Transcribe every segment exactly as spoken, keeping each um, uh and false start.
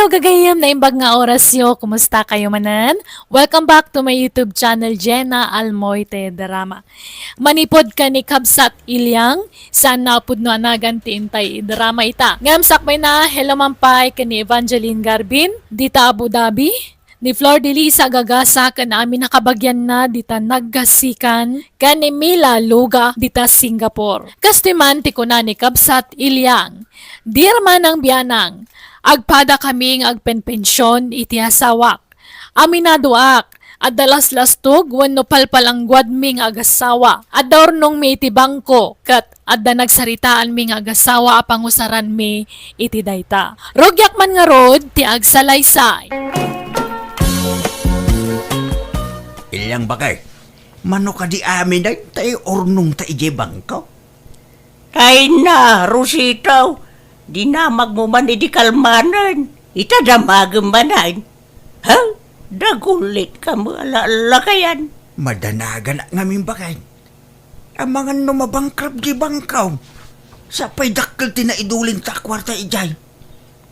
Pagagayam, naimbag nga orasyo, kumusta kayo manen? Welcome back to my YouTube channel, Jenna Almoite Drama. Manipod ken ni Kabsat Iliang, saan a pudno a nagan ti intay idrama ita. Ngem sakbayna, hello man pay ken ni Evangeline Garbin, dita Abu Dhabi, ni Flor Delisa Gagasa ken amin a kabagianna dita Naggasikan, ken ni Mila Luga dita Singapore. Kastoy man ti kuna ni Kabsat Iliang, "Dear Manang Bianang, agpada kami nga agpenpension iti asawak. Aminadoak, adda laslastog wenno palpalangguadmi nga agasawa. Adda urnongmi iti bangko, ket adda nagsaritaanmi nga agasawa a pangusaranmi iti dayta. Rugiak man ngarud ti agsalaysay." Iliang, bakay, mano kadi amin dayta urnongta idiay bangko? Ay na, Rosita, dinamagmo man idi kalmanen. Ita damagem manen. Ha? Dagulit ka mo, ala-, lakayan. Madanaganak ngamin, bakay. Amangan no mabankrupt di bangko. Sapay dakkel ti naidulinta a kuarta idiay.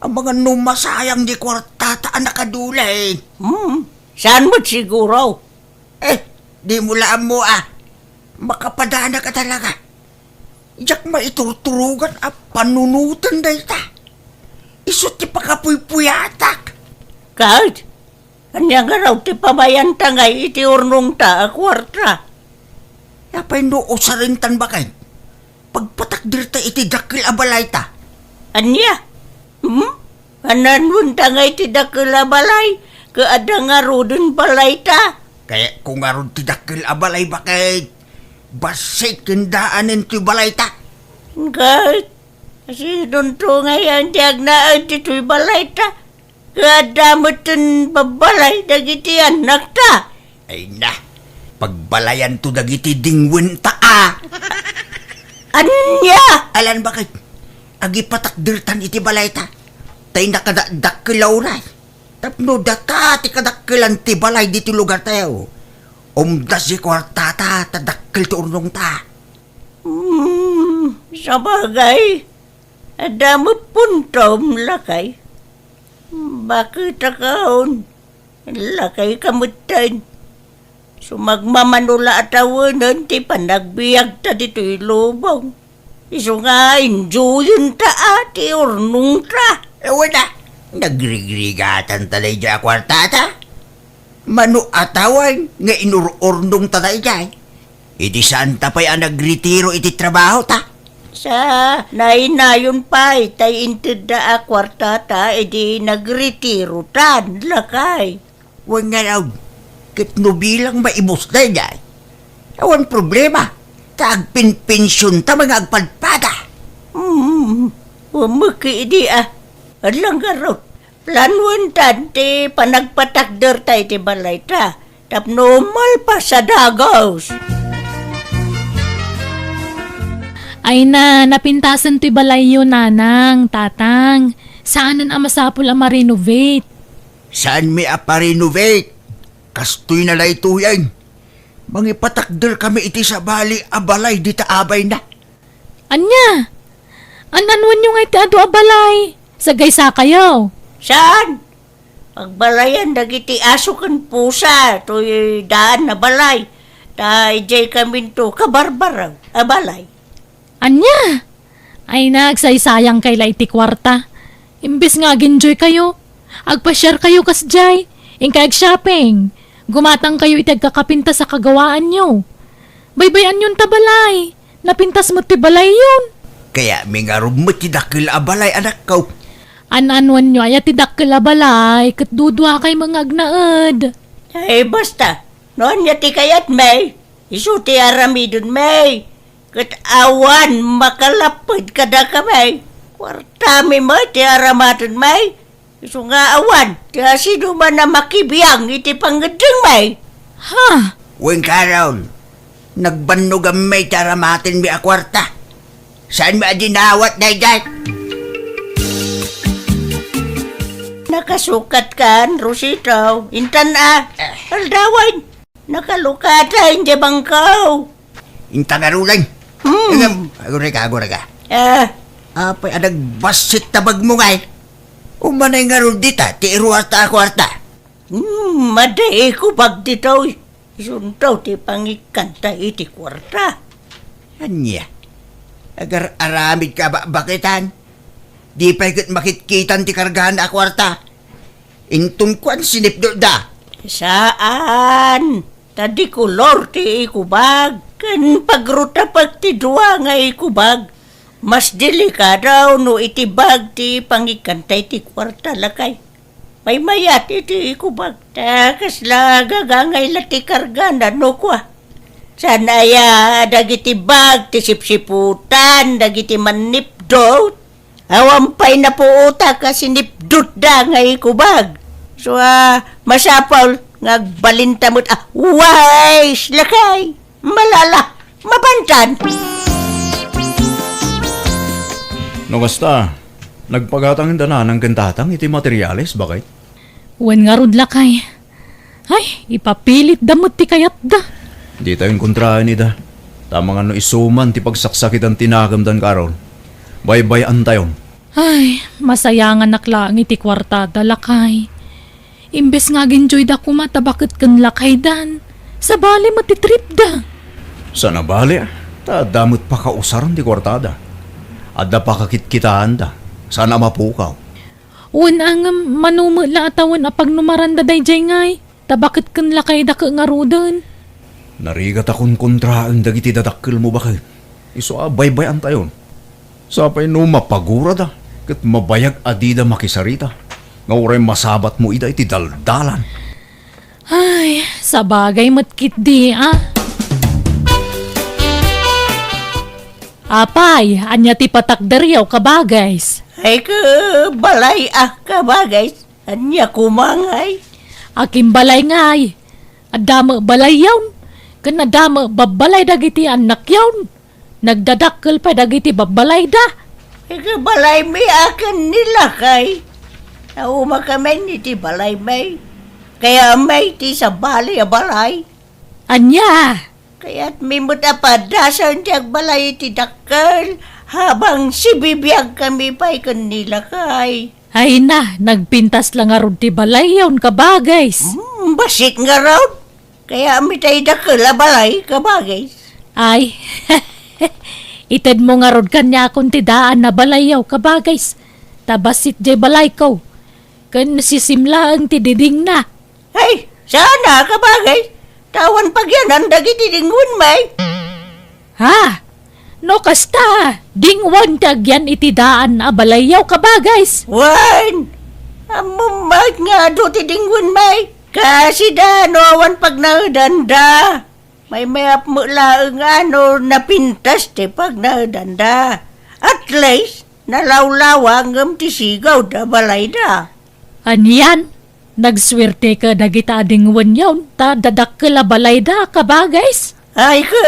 Amangan no masayang di kuartata a nakadulin. Hmm, saan met siguro? Eh, di mo la ammo a. Makapadana ka talaga. Diak maiturturogan a panunoten dayta. Isu ti pakapuypuyatak. Ket, ania ngarud ti pamayanta ngay iti urnongta a kuarta? Apay no usarintan, bakay? Pagpatakderta iti dakkel a balayta. Ania? Hmm? Ananonta ngay ti dakkel a balay, ket adda ngaruden balayta? Kayatko ngarud ti dakkel a balay, bakay. Bassit ken daanen toy balayta. Ket, sinonto ngay a ti agnaed ditoy balayta? Ket adda metten babbalay dagiti annakta. Ay na, pagbalayanto dagiti dingwenta a. Ania? Alan, bakay? Agipatakdertan iti balayta. Tay nakadakdakkel a uray. Tapno data ti kadakkelan ti balay ditoy lugartayo. Umdas ti kuartata ta dakkel ti urnongta. Hmm, sabagay. Adda met puntom, lakay. Bakit akaon? Lakay ka metten. Sumagmamano la a tawenen ti panagbiagta ditoy lubong. Isu nga enjoyenta a ti urnongta. Awan a, nagrigrigatanta daydiay a kuartata. Mano a tawen nga inur-urnongta daydiay. Idi saanta pay a nagretiro iti trabahota. Sa nainayon pay tay intedda a kuartata idi nagretirota, lakay. Wen ngarud, ket no bilang maibus daydiay, awan problema, ta agpenpensionta nga agpadpada. Hmm, umeki idi a. Adlang ngarud, planuentan ti panagpatakderta iti balayta, tapno malpas a dagus. Ay na, napintasen ti balayyo, nanang, tatang. Saanen a masapul a ma-renovate. Saanmi a pa-renovate? Kastoy na daytoyen. Mangipatakder kami iti sabali a balay dita abayna. Ania? An-anuenyo ngay ti adu a balay? Sagaysa kayo. Saan? Pagbalayan dagiti aso ken pusa toy daan a balay. Ta idiay kaminto kabarbaraw a balay. Ania? Ay, nagsaysayang kay la iti kuarta. Imbes nga agenjoy kayo, agpasiar kayo kasdiay, inkay agshopping, gumatang kayo iti agkakapintas a kagawaanyo. Baybay-anyon ta balay, napintas met ti balayyon. Kayatmi ngarud met ti dakkel a balay, anakko. An-anuenyo aya ti dakkel a balay, ket dudua kay nga agnaed. Ay, basta, no ania ti kayatmi, isu ti aramidenmi. Ket awan makalapped kadakami. Kuartami met ti aramatenmi. Isu nga awan ti asinoman a makibiang iti pangngeddengmi. Ha? Wen, Carol, nagbannoganmi ti aramatenmi a kuarta. Saanmi a dinawat daydiay? Nakasukatkan, Rosita. Intan a. Eh. Aldawen. Nakalukatan idiay bangko. Inta ngaruden. Hmm. Agurayka, agurayka. Eh. Apay a nagbassit ta bagmo ngay? Umanay ngarud dita ti iruarta a kuarta. Hmm, madi ikubag ditoy. Isunto ti pangikkanta iti kuarta. Ania? Agar-aramid ka bakbakitan? Di pay ket makitkitan ti kargana a kuarta. Inton kuan sinipdotda. Saan. Ta di kolor ti ikubag. Ken pagrutapek ti dua nga ikubag. Mas delikado no iti bag ti pangikkanta iti kuarta, lakay. Maymayat iti ikubag. Ta kasla gagangay la ti kargana no kua. Saan aya dagiti bag ti sipsiputan dagiti mannipdot? Awan pay napuotak a sinipdotda nga ikubag. So, ah, masapul nga agbalinta met a wais, lakay. Malala, mapantan. No kasta, nagpagatangenda nanang ken tatang iti materiales, bakay? Wen ngarud, lakay. Ay, ipapilitda met ti kayatda. Ditayon kontraen ida. Ta amangan no isu man ti pagsaksakitan ti nakemdan karon. Baybay-antayon. Ay, masayanganak laeng iti kuartada, lakay. Imbes nga agenjoyda koma ta baket ken lakaydan, sabali met ti tripda. Saan a bali, ta adda met pakausaran ti kuartada. Adda pakakitkitaanda. Saan a mapukaw. Wen, ngem mano met la a tawen a pagnumaranda daydiay ngay, ta baket ken lakayda ket ngaruden. Narigat a konkontraen dagiti dadakkelmo baket. Isu a baybay-antayon. Sapay no mapagurada, ket mabayag a dida makisarita, nga uray masabatmo ida iti daldalan. Ay, sabagay met ketdi, a. Apay, ania ti patakderyo, kabagays? Ay, ka balay, a, kabagays. Ania koma ngay? Akin balay ngay. Adda met balayyon, ken adda met babbalay dagiti annakyon. Nagdadakkel pay dagiti babbalayda. Iti balaymi a ken ni lakay. Naumakamin iti balaymi. Kayatmi ti sabali a balay. Ania? Kayatmi met a padasen ti agbalay iti dakkel, habang sibibiagkami pay ken ni lakay. Ay na, nagpintas la ngarud ti balayyon, kabagays. Hmm, bassit ngarud. Kayatmi tay dakkel a balay, kabagays. Ay, itedmo ngarud kaniakon ti daan a balayyo, kabagays. Ta bassit jay balayko. Ken sisim laeng ti didingna. Ay, saan a, kabagays. Ta awan pagyanan dagiti dingwenmi. Ha? No kasta, dingwen ti agyan iti daan a balayyo, kabagays. Wen, ammom met nga adu ti dingwenmi. Kasida no awan pagnaedanda. Maymayat met laeng a no napintas ti pagnaedanda. At least, nalawlawa ngem ti sigawda balayda. Anian? Nagsuerteka dagita a dingwenyon ta dadakkel a balayda, kabagays. Ay, ka,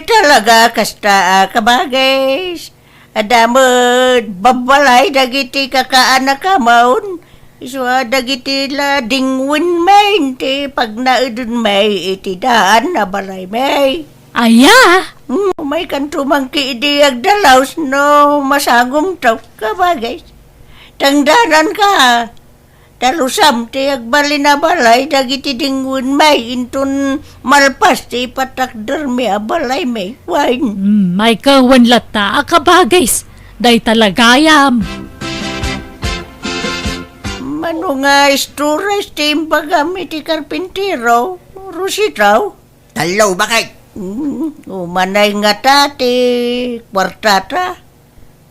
talaga kasta a kabagays. Adda met babbalay dagiti kakaanakamon. Isu a dagiti la dingwenmi ti pagnaedenmi iti daan a balaymi. Aya? Hmm, maykanto mangkidi agdalaus no masangomto, kabagays. Tangdananka. Dalusam ti agbalin a balay dagiti dingwenmi inton malpas ti ipatakdermi a balaymi. Wen. Hmm, maykawan latta a kabagays. Dayta la gayam. Mano nga storage ti imbagam iti karpintero, Rosita? Tallo, bakit? Hmm, umanay ngata ti kuartata.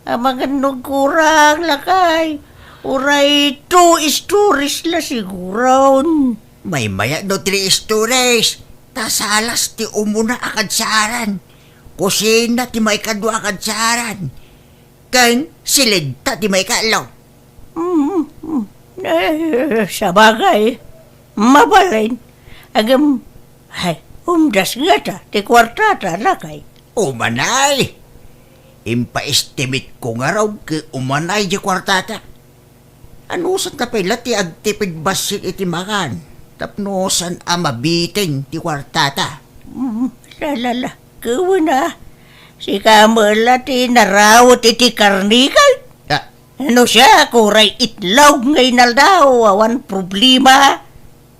Amangan no agkurang, lakay. Uray two stories la siguron. Maymayat no three stories. Ta salas ti umuna a kadsaran. Kusina ti maikadua a kadsaran. Ken siledta ti maikatlo. Mm, mm. Eh, sabagay. Mabalin. Agem, ay, umdas ngata ti kuartata, lakay. Umanay! Impaestimate ko ngarud ket umanay diay kuartata. Anusanka pay la ti agtipid bassit iti makan tapno saan a mabitin ti kuartata? Mm, salala, kawen a. Sika met la ti narawet iti karnikal. Ah, No siak, uray itlog nga inaldaw, awan problema.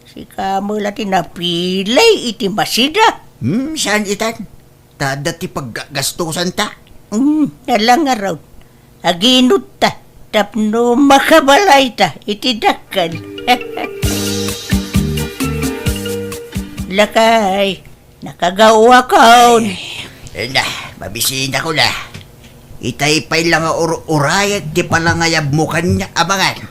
Sika met la ti napili iti masida. Hmm, saan itan? Ta adda ti paggasgastusanta. Hmm, ala ngarud. Aginutta tapno makabalayta iti dakkel. Lakay, nakagawakon. Ay, na, mabisinakon a. Itay pay la nga ur-urayek ti palangayabmo kaniak a mangan.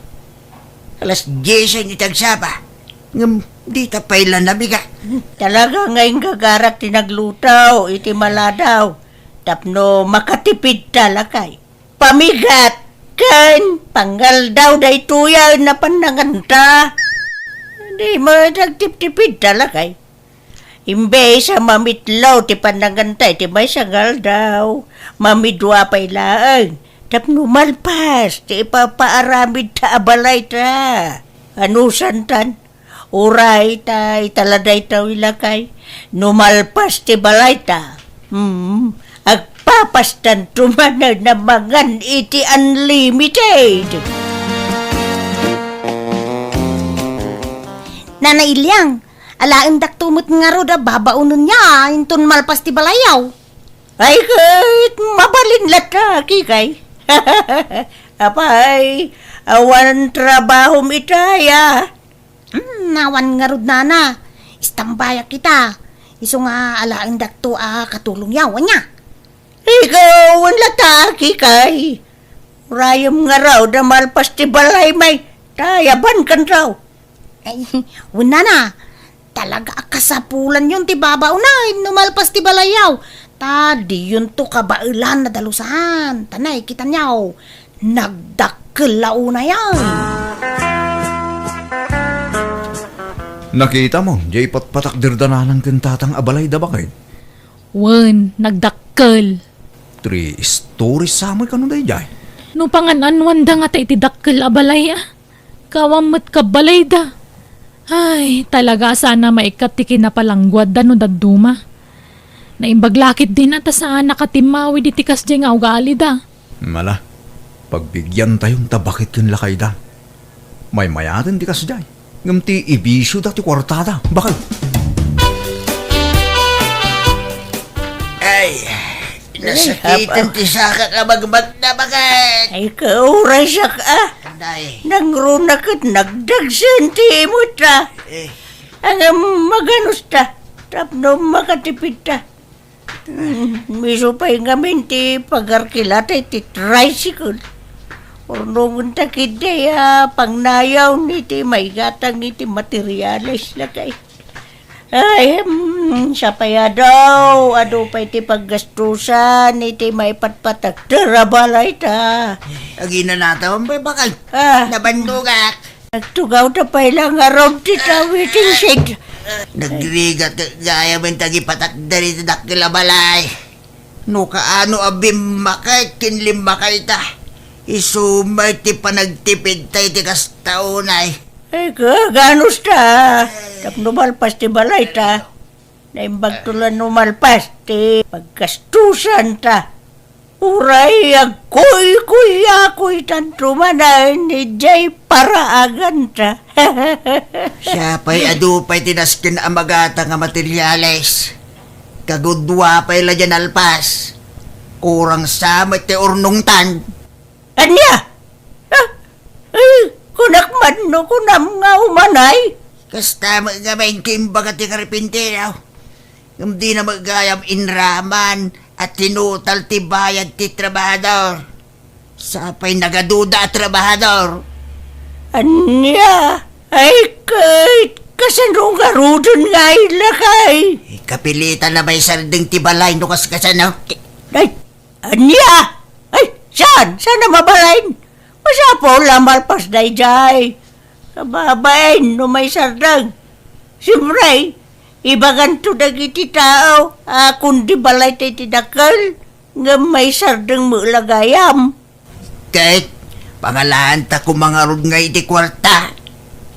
Alas diesen iti agsapa. Ngem dita pay la nabigat. Talaga nga inggagarak ti nagluto iti maladaw tapno makatipidta, lakay. Pamigat ken pangaldaw daytoy a napan nanganta. Di met agtiptipidta, lakay. Imbes a mamitlo ti pananganta iti maysa nga aldaw, mamidua pay laeng tapno malpas ti ipapaaramidta a balayta. Anusantan, uray ta ita la daytoy, lakay, no malpas ti balayta, hmm, agpapastanto manen a mangan iti unlimited. Nana Iliang, alaendakto met ngarud a babaonenyo inton malpas ti balayyo. Ay, ket mabalin latta, Kikay. Apay, awan trabahom itay a? Hmm, awan ngarud, nana. Istambayak ita. Isu nga alaendakto a katulongyo, ania? Ikaw, wen latta, Kikay. Urayem ngarud a malpas ti balaymi, ta ayabankanto. Ay, wen, nana, talaga a kasapulanyon ti babaonen no malpas ti balayyo. Ta diyonto kabaelan a dalusan. Ta nakitanyo, nagdakkel la unayen. Nakitam, diay patpatakderda nanang ken tatang a balayda baket? Wen, nagdakkel. Three stories sa met kano daydiay? No pangan-anuanda ngata iti dakkel a balay, a? Kaawan met kabalayda. Ay, talaga a saan a maikkat ti kinapalangguadda no dadduma. Naimbag la ketdin a ta saan a katimmawid iti kasdiay nga ugalida. Ala, pagbigiantayon ta baket ken lakayda. Maymayaten ti kasdiay, ngem ti ibisioda ti kuartada, baket. Ay, nasakiten ti sakak a magmagna, baket. Ay, kauray siak, a. Anday. Nangruna ket nagdagsen ti imut, a. Eh. Ngem maganusta, tapno makatipidta. Hmm, isu pay ngamin ti pagarkilata iti tricycle. Urnongenta ketdi a pangnayon iti maigatang iti materiales, lakay. Ay, hmm, sapay adu, adu pay ti paggastusan iti maipatpatakder a balayta. Aginanatam pay, baket. Ah. Nabannogak. Nagtugawda pay la ngarud ti tawiting sid. Nagrigat gayam ti agipatakder iti dakkel a balay. No kaano a bimmakay ken limmakayta, isu met ti panagtipidta iti kasta unay. Ay, kaganusta? Tapno malpas ti balayta. Naimbagto la no malpas ti paggastusanta. Uray agkuykuyakuytanto manen idiay paraaganta. Siak pay adu pay ti nasken a magatang a materiales. Kagudua pay la diay nalpas. Kurang sa met ti urnongtan. Ania? Ah, ay, kunak man no kunam nga umanay? Kasta met ngamin ti imbaga ti karpintero. Ngem dina met gayam inraman a tinutal ti bayad ti trabahador. Sapay nagaduda a trabahador. Ania? Ay, ket kasano ngaruden nga ay lakay? Kapilitan a maisardeng ti balay no kaskasano. Ay, ania? Ay, saan? Saan a mabalin? Masapul a malpas daydiay. Kababain no maisardeng. Siempre, ibaganto dagiti tao a kundi balayta iti dakkel, ngem maisardeng met la gayam. Ket, pangalaanta koma ngarud nga iti kuarta.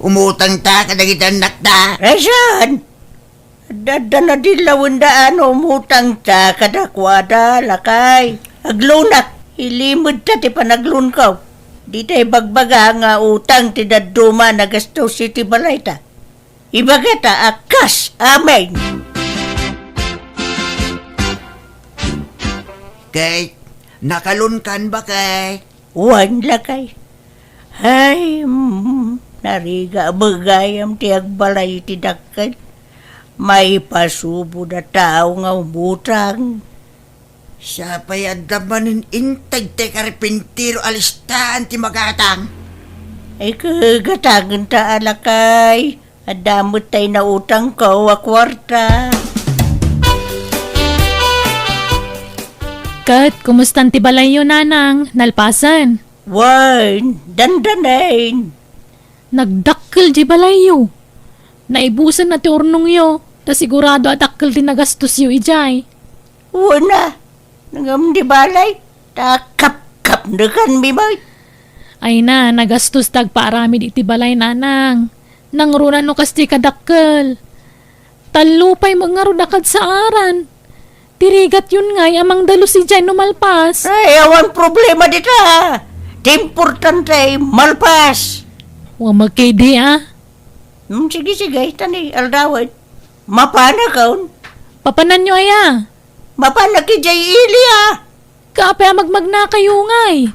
Umutangta kadagiti annakta. Ay, saan? Adda, adda nadillawenda a no umutangta kadakuada, lakay. Agloanak, ilimedta ti panagloanko. Dita ibagbaga nga utang ti dadduma nagastos iti balayta. Ibagata a kas amin. Kay, nakalunkan ba kay? Wen lakay. Ay, mm, narigat gayam ti agbalay iti dakkel. Maipasubo da tao nga umutang. Siapay adda manen integ ti karpintero a listaan ti magatang. Ay, kagatangen ta a lakay. Adda met tay nautangko a kuarta. Ket, kumustan ti balayyo, Nanang? Nalpasen? Wen, dandanen. Nagdakkel di balayyo. Naibusen na ti urnongyo, ta sigurado a dakkel ti nagastosyo idiay. Wen a, ngem di balay, ta kapkapnekanmi met. Ay na, nagastos ti agpaaramid iti balay, Nanang. Nangruna no kas ti kadakkel. Tallo pay met ngarud a kadsaaran. Ti rigatyon ngay a mangdalus idiay no malpas. Ay, awan problema dita. Ti importante, malpas. Wa makidi, ah. Hmm, sige, sige, tani, aldawen. Mapanakon. Papananyo aya? Mapanak idiay ili, ah. Kape a magmagnakayo ngay.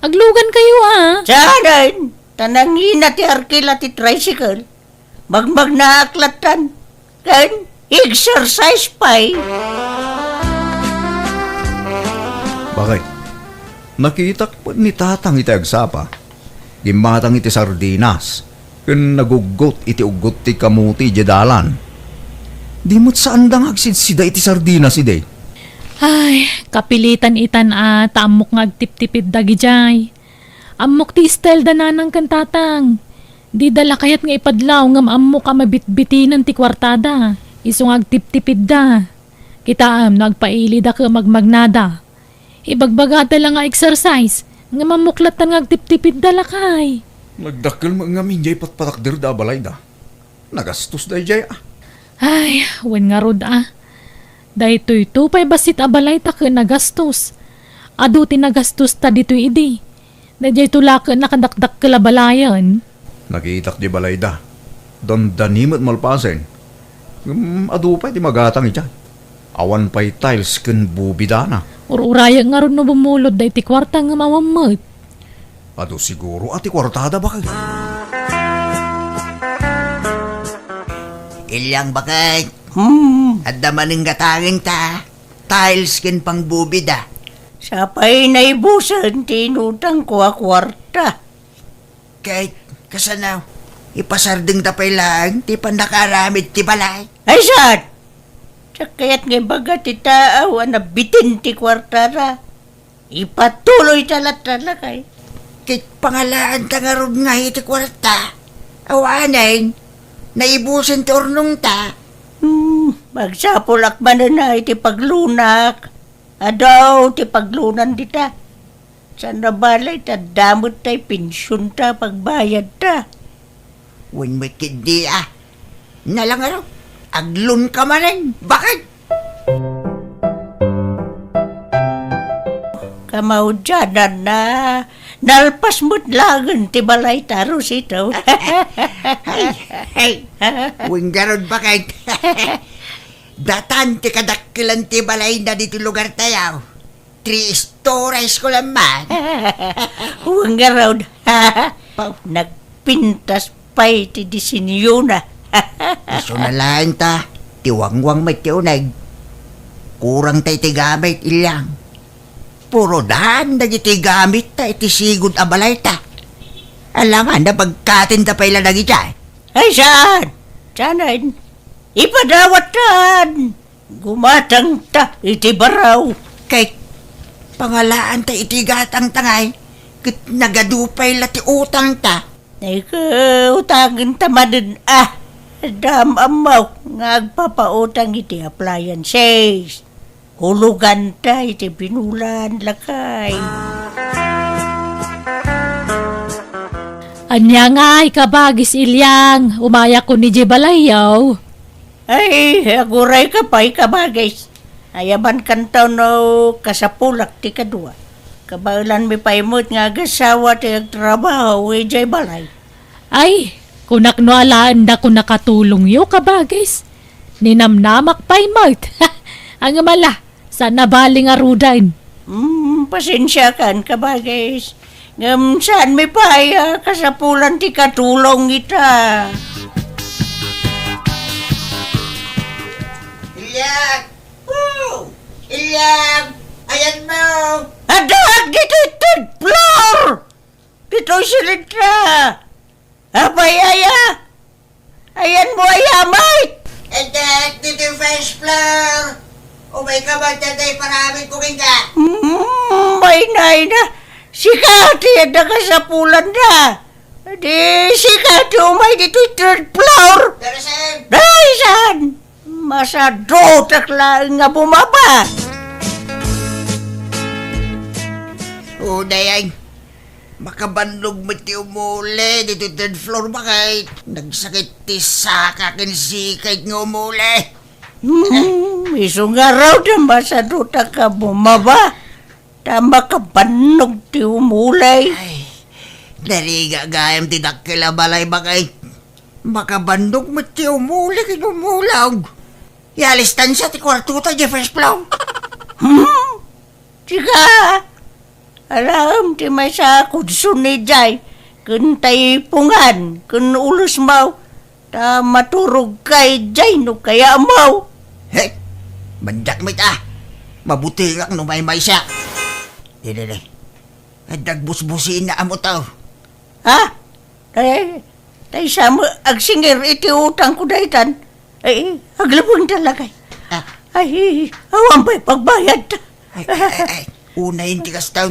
Aglugankayo, ah. Saanen, ta nangina ti arkila ti tricycle. Magmagnaak lattan. Ken exercise pay. Bakit? Nakitak met ni Tatang iti agsapa. Gimmatang iti sardinas, ken naguggot iti uggot ti kamuti idiay dalan. Di met saanda nga agsidsida iti sardinas idi. Ay, kapilitan itan a ta ammok nga agtiptipid dagidiay. Ammok ti style da Nanang ken Tatang. Dida la kayat nga ipadlaw ngem ammok a mabitbitinen ti kuartada. Isu nga agtiptipidda. Kitaem no agpailida ket magmagnada. Ibagbagada la nga exercise, ngem ammok lattan nga agtiptipidda lakay. Nagdakkel met ngamin diay patpatakderda a balayda. Nagastos daydiay, ah. Ay, wen ngarud, ah. Daytoyto pay bassit a balayta ket nagastos. Adu ti nagastosta ditoy idi. Daydiayto la ket nakadakdakkel a balayen. Nakitak di balayda. Dandani met malpasen. Ngem adu pay ti magatang idiay. Awan pay tiles ken bubidana. Ur-urayek ngarud no bumulod daydi kuarta ngem awan met. Adu siguro a ti kuartada, bakit? Ilyang, bakit? Hmm. Adda manen gatangenta. Tiles ken pangbubida. Sapay naibusen ti inutangko a kuarta. Ket, kasano? Ipasardengta pay laeng ti pannakaaramid ti balay. Ay, saan? Sakayat nga ibaga ti taaw a nabitin ti kuartara. Ipatuloyta latta lakay. Ket pangalaanta ngarud nga iti kuarta. Awanen, naibusen ti urnongta. Hmm, magsapulak manen a iti paglunak. Adu ti paglunan dita. Saan a balay ta damet tay pensionta, pagbayadta. Wen met ketdi a. Nalangaro, aglunka manen. Bakit? Kamaudiananna, nalpas met laeng ti balayta, Rosito. Ay, ay. Wen ngarud, bakit? Datan ti kadakkelan ti balayna ditoy lugartayo. Three stories ko lang man. Wen ngarud. Pau. Nagpintas pay ti disenyona. Isu na laeng ta, ti wangwang met ti uneg. Kurang ta iti gamit, Ilyang. Puro daan dagiti gamitta iti sigud a balayta. Alangan, napagkatinta pay la dagidiay. Ay, saan? Saanen? Ipadawattan! Gumatangta iti baro. Kay pangalaanta iti gatangta ngay, ket nagadu pay la ti utangta. Ay, ket utangenta manen a. Adda am-ammo nga agpapautang iti appliances. Huloganta iti binulan, lakay. Ania ngay, kabagis Ilyang, umayakon idiay balayyo? Ay, agurayka pay, kabagis. Ayabankanto no kasapulak ti kadua. Kabaelanmi pay met nga agasawa ti agtrabaho idiay balay. Ay, kunak no alaenda ko nakatulongyo, kabagis. Ninamnamak pay met. Ang amala, saan nabali nga ruden? Hmm, pasensiakan, kabagis. Ngem saanmi pay a kasapulan ti katulong ita. Ilyag! Oh! Ilyag! Ayanmo! Addaak ditoy third floor! Ditoy silintra! Apay aya? Ayanmo aya met? Addaak ditoy first floor! Umayka man dayta iparamidko kenka! Mm, maynayna! Sika ti adda kasapulanda! Di sika ti umay ditoy third floor! Daysan! Daysan! Masadutak laeng nga bumaba! O, dayag. Makabannog met ti umuli ditoy third floor, baket. Nagsakit ti saka ken sikay nga umuli. Hmm, isu ngarud a masadutak nga bumaba. Ta makabannog ti umuli. Ay, narigat gayam ti dakkel a balay, baket. Makabannog met ti umuli ken umulog. Ialistan sa ti kuartota, Jefferson Plum. Hmm? Sika, alaem ti maysa a kudson idiay, ken taipungan, ken ulesmaw, ta maturogka idiay no kayatmo. He, mandiak met a. Mabutengak no maymaysa. Didi, didi. Adda agbusbusina a motor. Ha? Ay, tay sa mo agsingir iti utangko daytan. Ay, aglabeng talaga. Ah. Ay, awan pay pagbayad. Ay, ay, ay, ay. Unayen ti kastan.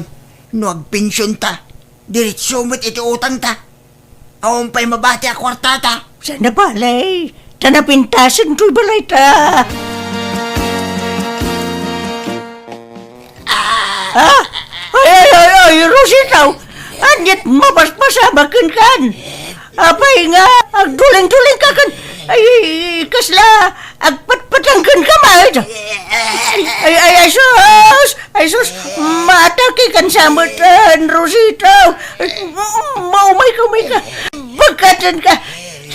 No agpensionta, diretso met iti utangta. Awan pay mabati a kuartata. Saan a balay? Ta napintasen toy balayta. Ah! Ay, ay, ay, ay, Rosita! Ania't mapaspasamak kenkan? Apay nga agdulingdulingka ken, ay, kasla agpatpatang kenka met? Ay, ay, ay, sus! Ay, sus! Maatake kan sameten, Rosita! Ay, ma-, maumay ka, umay ka! Bagkaten ka!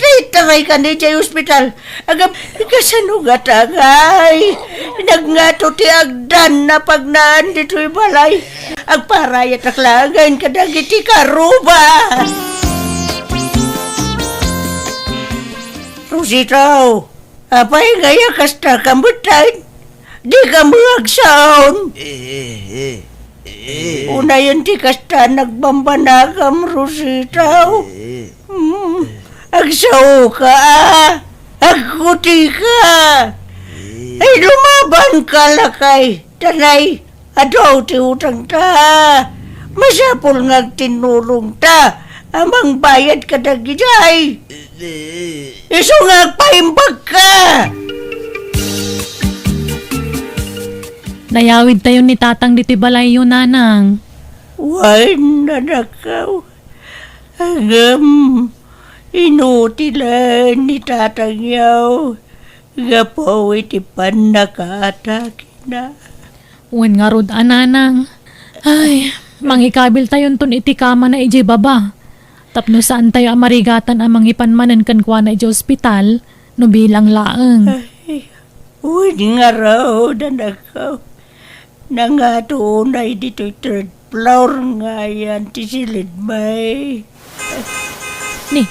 Itaray ka idiay ospital. Agam, kasano nga tagay? Nagngato ti agdan a pagnaan ditoy balay. Agparayatak laengen kadagiti karuba. Rosita, apay nga aya kasta ka metten? Dika met agsaon. Eh, eh, eh, eh. Unayen ti kasta nagbambanagam, Rosita. Eh. Hmm, agsaoka, a. Agkutika. Eh. Ay, lumabanka, lakay. Tanay, adu ti utangta. Masapul nga agtinnulongta a mangbayad kadagidiay. Eh. Isu nga agpaimbagka. Nayawidtayon ni Tatang ditoy balayyo, Nanang. Wen, anakko. Ngem, inutilen ni Tatangyo gapu iti pannakaatakena. Wen ngarud a, Nanang. Ay, mangikabiltayonton iti kamana idiay baba. Tapno saantayo a marigatan a mangipan manen kenkuana idiay ospital no bilang laeng. Ay, wen ngarud, anakko. Nangato unay ditoy third floor nga ayan ti silidmi. Ni,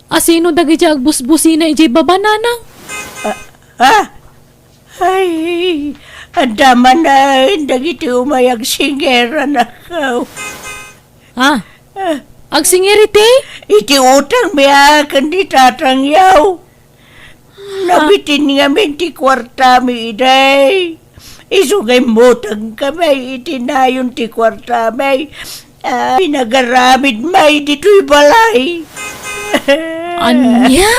asino dagiti agbusbusina idiay baba, Nanang? Ah, ah! Ay, adda manen dagiti umay agsingir, anakko. Ah, agsingir iti? Iti utangmi a ken ni Tatangyo. Nabitin ngamin ti kuartami idi. Isu nga immutangkami iti nayon ti kuartami. Ah, pinagaramidmi ditoy balay. Ania?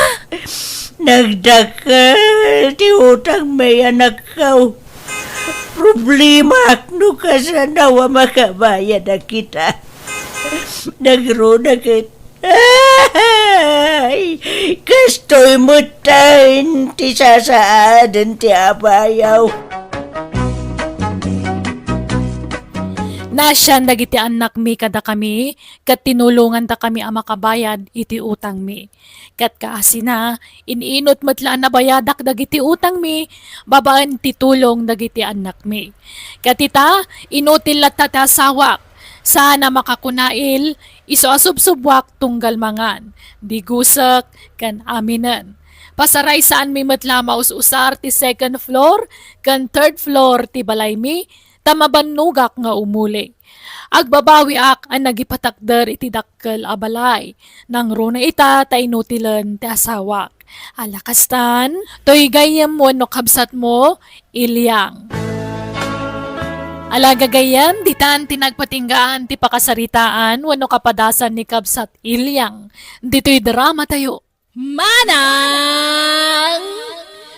Nagdakkel ti utangmi, anakko. Problemaak no kasano a makabayad a kita. Nagruna ket Ay, kastoy metten ti sasaaden ti apayaw. Nasian dagiti annakmi kadakami, ket tinulongandakami a makabayad iti utangmi. Ket kaasina, in-inut met la a nabayadak dagiti utangmi babaen ti tulong dagiti annakmi. Ket ita, inutil latta ti asawak, saan a makakunail, isu a subsubuak tunggal mangan, digusek, ken aminen. Pasaraysaanmi met la a maus-usar ti second floor ken third floor ti balaymi, ta mabannogak nga umuli. Agbabawiak a nagipatakder iti dakkel a balay. Nangruna ita ta inutilen ti asawak. Ala kastan, toy gayyem wenno kabsatmo, Ilyang. Ala gagayyem, ditan ti nagpatinggaan ti pakasaritaan wenno kapadasan ni kabsat Ilyang. Ditoy drama tayo. Manang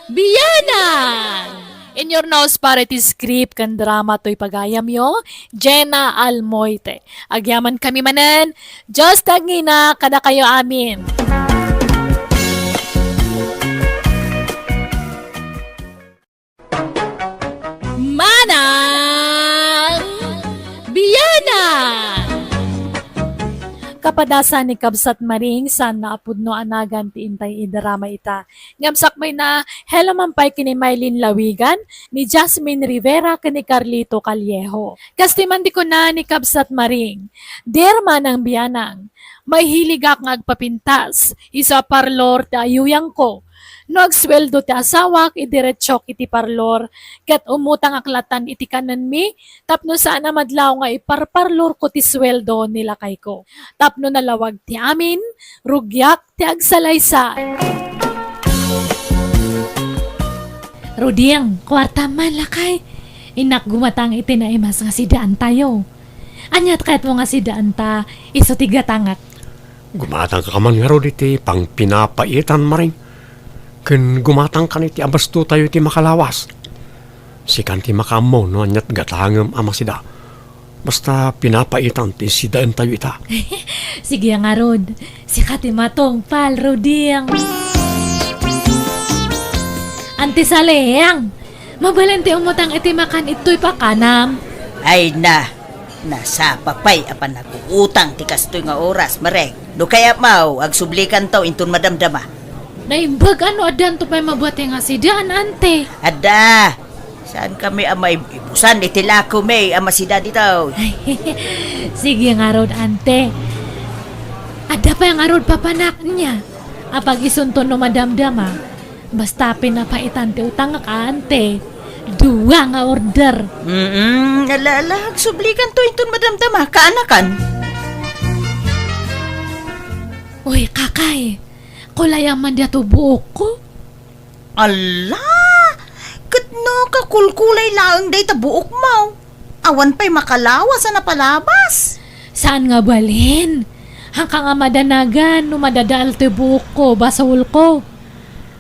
Bianang! In your nose para iti script ken drama toy pagayamyo, Jenna Almoite. Agyaman kami manen, Dios ti agngina kadakayo amin. Manang Bianang! Kapadasan ni kabsat Maring saan a pudno a nagan ti intay idrama ita. Ngem sakbayna, hello man pay ken ni Mylene Lawigan, ni Jasmine Rivera ken ni Carlito Callejo. Kas ti man di kuna ni kabsat Maring, Dear Manang Bianang, maihiligak nga agpapintas isu a parlor ti ayuyangko. No agsueldo ti asawak, idiretsok iti parlor, ket umutangak latan iti kanenmi tapno saan a madlaw nga iparparlorko ti sueldo ni lakayko. Tapno nalawag ti amin, rugiak ti agsalaysay. Ruding, kuartam man, lakay. Innak gumatang iti naimas nga sidaantayo. Ania ti kayatmo nga sidaanta isu ti gatangak? Gumatangka man ngarud iti pangpinapaitan, Maring. Ken gumatangkan iti abastotayo iti makalawas. Sikan ti makaammo no aniat gatangem a masida. Basta pinapaitan ti sidaentayo ita. Sige ngarud, sika ti matungpal, Ruding. Anti Saleng, mabalin ti umutang iti makan itoy pakanam. Ay na, nasapa pay a panaguutang ti kastoy nga oras, Maring. No kayatmo, agsublikanto inton madamdama. Naimbag a no addanto pay mabati nga sidaan, Ante. Adda, saan kami a maibusan iti lakomi a masida ditoy? Sige ngarud, Ante. Adda pay ngarud papanak nia. Apag isunto no madamdama. Basta pinapaitan ti utangak, Ante. Dua nga order. Mm, ala, ala, agsublikanto inton madamdama, kaanakan. Uy, kakay, kulayam man diay buokko. Ala, ket no kakulkulay laeng dayta buokmo. Awan pay makalawas a napalabas. Saan nga balin? Haanka nga madanagan no madadael ti buokko, basolko.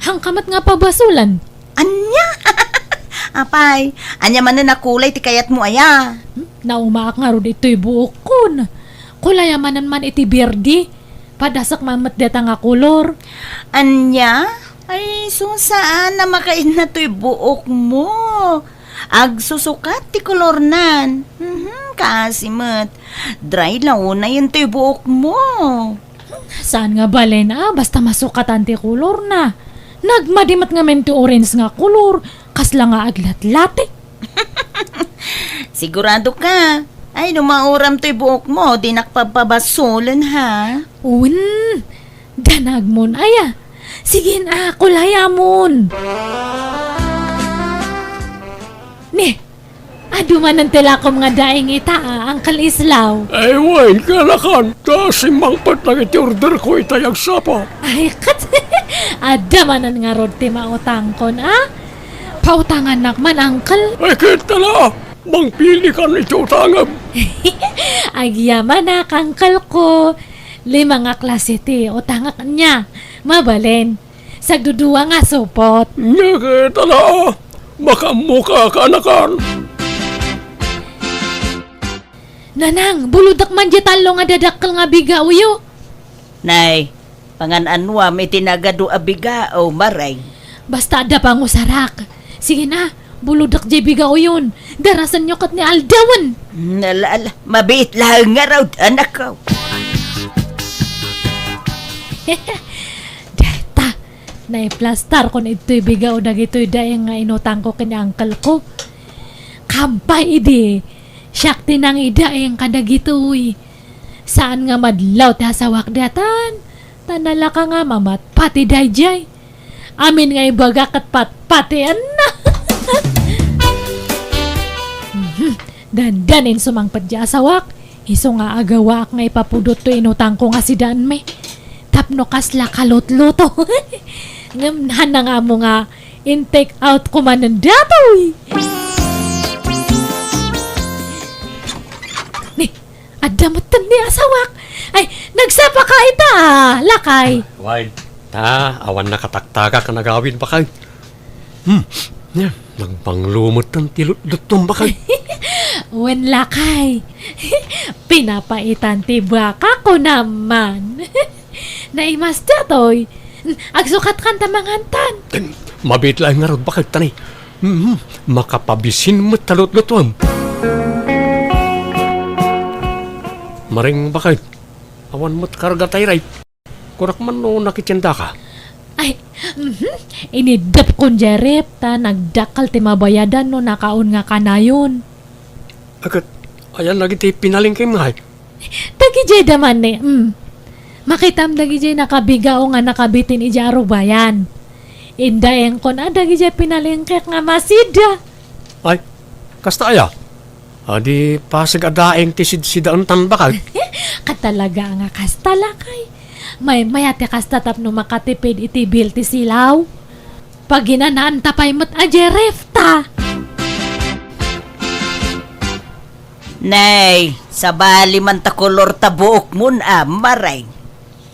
Haanka met nga pabasolan. Ania? Apay, ania manen a kulay ti kayatmo aya? Hmm? Naumaak ngarud itoy buokkon. Kulayam manen man iti berdi. Padasek man met dayta nga kolor. Ania? Ay, isu saan a makainna toy buokmo. Agsusukat ti kolornan. Mhm, kaasi met. Dry la unayen toy buokmo. Saan nga balin a basta masukatan ti kolorna. Nagmadi met ngamin ti orange nga kolor, kasla nga aglatlati. Sigurado ka? Ay, no mauram toy buokmo, dinak papabasolen, ha? Wen, danagmon aya. Sige na, kulayamon. Ne, adu manen ti lakom nga daing ita, a, Uncle Islaw. Ay, wen, kaanakan, ta simmangpet dagiti orderko itay agsapa. Ay, ket, adda manen ngarud ti mautangkon, a? Pautangannak man, Uncle. Ay, ket, tala, mangpilikan iti utangem. Agyamanak, Uncle ko. Lima nga klase ti utangak nia. Mabalin. Sagdudua nga supot. Nia ket, ala, makaammoka, kaanakan. Nanang, bulodek man diay tallo nga dadakkel nga bigaoyo. Nay, pangan-anuam iti nagadu a bigao, Maring. Basta adda pangusarak. Sige na, Bulodek jay bigaoyon. Darasenyo ket ni aldawen. Mm, ala, ala. Mabiit laeng ngarud, anakko. Dayta, naiplastarkon idtoy bigao dagitoy daeng nga inutangko ken ni uncle ko. Kampay idi, siak ti nangidaeng kadagitoy. Saan nga madlaw ti asawak daytan, ta nalaka nga mamatpati daydiay. Amin nga ibaga ket patpatienna. Mhm. Dandanin sumangpet ti asawak, isu nga agawaak nga ipapudot toy inutangko nga sidaenmi. Tapno kasla kalutluto. Ngem haan na nga ammo nga in-take out ko manen datoy. Ni, adda metten ni asawak. Ay, nagsapa ka ita, lakay. Wen, ta, awan nakataktagak a nagawid, bakay. Hmm, yan, nagbanglo metten ti lutlutom, bakay. Wen, lakay. Pinapaitan ti baka ko naman. Naimas datoy. Agsukatkan ta mangantan. Em, mabiit laeng ngarud, bakay, tani. Mhm, makapabisin met ta lutlutuam. Maring, bakay, awan met karga tay ref. Kunak man no nakitiendaka. Ay, mhm. Iniddep kon jay ref ta nagdakkel ti mabayadan no nakaon nga kanayon. Agat, ayan lagi ti pinalengkem ngay. Dagijay da man ni, mm. Makitam dagijay nakabigao nga nakabitin ijay arubayan. Indaengkon a dagijay pinalengkek nga masida. Ay, kasta aya? Adi pasig a daeng ti sidsidaentan, bakay. Katalaga nga kasta, lakay. Maymay a ti kasta tapno makatipid iti bill ti silaw. Paginanaanta pay met a jay ref ta. Nay, sabali man ta kolor ta buokmon a, Maring.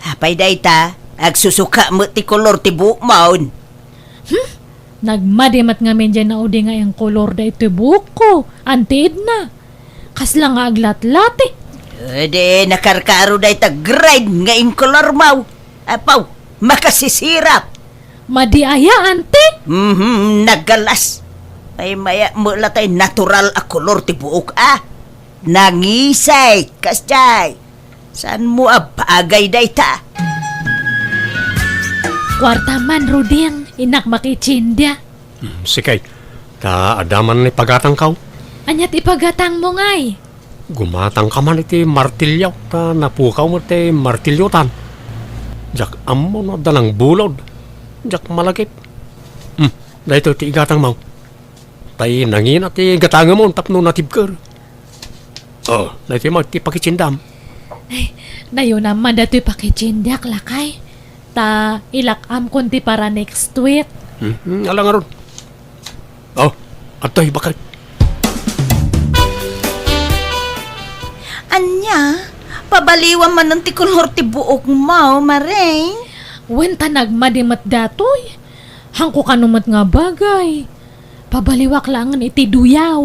Apay dayta, agsusuka met ti kolor ti buokmon. Hmm? Nagmadi met ngamin jay naudi nga inkolor daytoy buokko, Auntie Edna. Kasla nga aglatlati. Edi, nakarkaro dayta grade nga inkolormo. Apaw, makasisirap. Madi aya, Auntie? Mhm, naggalas. Ay, maya, mula tay natural a kolor ti buok, ah. Nangisay, kasjay. Saanmo a bagay dayta? Kuarta man, Ruding, innak makitienda. Hmm, sige. Ta adda man ipagatangko. Ania ti ipagatangmo ngay? Gumatangka man iti martilyo, ta napukaw met ti martilyotan. Diak ammo no adda nangbulod. Diak malagip. Hmm, daytoy ti igatangmo. Tay nangina ti gatangemon tapno natibker. Oh, daytoy met ti pakitiendam. Ay, nayunam man daytoy pakitiendak, lakay. Ta ilak-amkon ti para next week. Hmm, hmm, ala ngarud. Oh, adtoy, bakay. Ania? Pabaliwam manen ti kolor ti buokmo, Maring? Wen, ta nagmadi met datoy. Haanko kano met nga bagay. Pabaliwak laengen iti duyaw.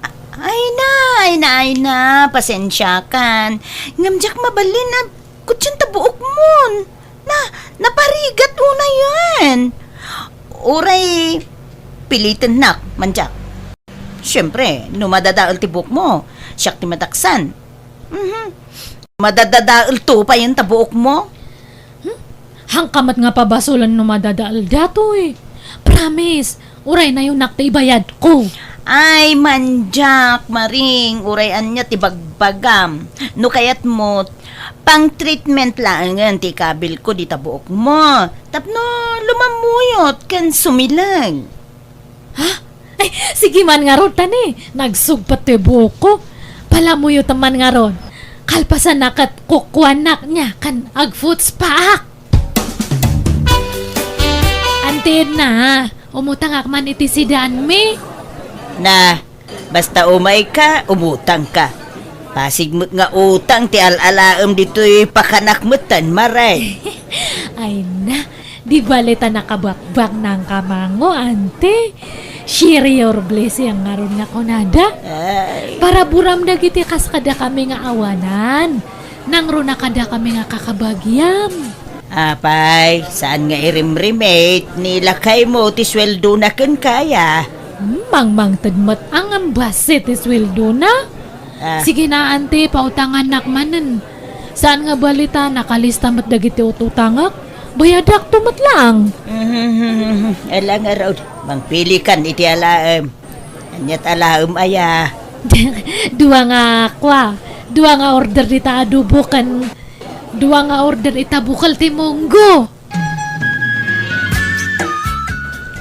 A-, ay na, ay na, ay na. Pasensiakan. Ngem diak mabalin a kutsen ta buokmon. Na, naparigat unayen. Uray pilitennak, Mandiak. Siempre, no madadael ti buokmo, siak ti madaksan. Mhm. Madadadael to payen ta buokmo. Hmm? Haanka met nga pabasolen no madadael datoy. Promise, uray nayunak ti ibayadko. Ay, Mandiak, Maring, uray ania ti bagbagam. No kayatmo, pang-treatment laengen ti ikabilko dita buokmo. Tapno lumammuyot ken sumileg. Ha? Ay, sige man ngarud, tani. Nagsugpet ti buokko. Palamuyotem man ngarud. Kalpasanna ket kukuanak nia ken agfootspaak. Auntie Edna, umutangak man iti sidaanmi. Na, basta umayka, umutangka. Pasig met nga utang ti al-alaem ditoy pakanak metten, Maring. Ay na, di bale ta nakabakbak nang kamango, Auntie. Share your blessing ngarud nga kunada. Ay. Paraburam dagiti kas kadakami nga awanan. Nangruna kadakami nga kakabagiam. Apay, saan nga irimrimit ni lakaymo ti sueldona kenka aya? Hmm, mangmangted met a ngem bassit ti sueldona. Ah. Sige na, ante, pautangannak manen. Saan nga balita, nakalista met dagiti ut-utangek? Bayadakto met laeng. Ala ngarud, mangpilikan iti alaem. Aniat alaem aya? Dua nga kua, dua nga order dita adobo ken dua nga order ita bukel ti munggo.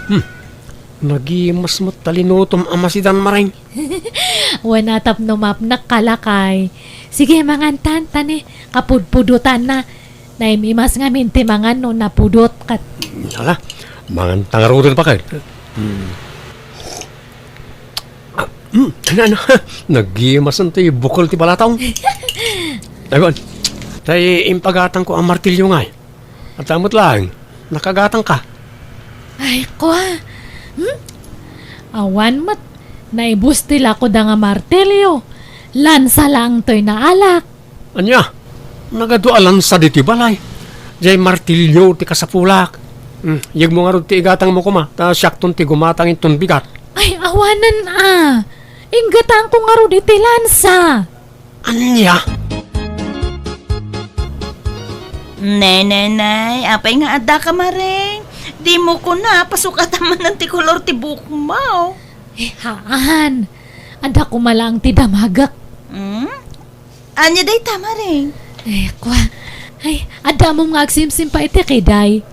Hmm. Nagimas met ta linutom a masidan, Mareng. Wen a tapno mapnek ka, lakay. Sige, mangantan, ta ni kapudpudotanna. Naim-imas ngamin ti mangan no napudot ket. Ala, mangan ta ngaruden, Pakay. Hmm. Ah, hmm, ano, ano? Nagimas ti bukel ti balatang. Agon. Tay impagatangko a martilyo ngay. Adda met laeng, nakagatangka. Ay, kua. Hmm? Awan met, naibus ti lakoda nga martilyo. Lansa laeng toy naalak. Ania? Nagadu a lansa ditoy balay. Jay martilyo ti kasapulak. Hmm, yegmo ngarud ti igatangmo koma, ta siakton ti gumatang inton bigat. Ay, awanen a. Inggatangko ngarud iti lansa. Ania? Nenenay, apay nga addaka, Mareng? Dimo kuna, pasukatan manen ti kolor ti buokmo. Eh, haan. Adda koma laeng ti damagek. Hmm? Ania dayta, Mareng? Eh, kua. Ay, adda ammom nga agsimsim pa iti kiday.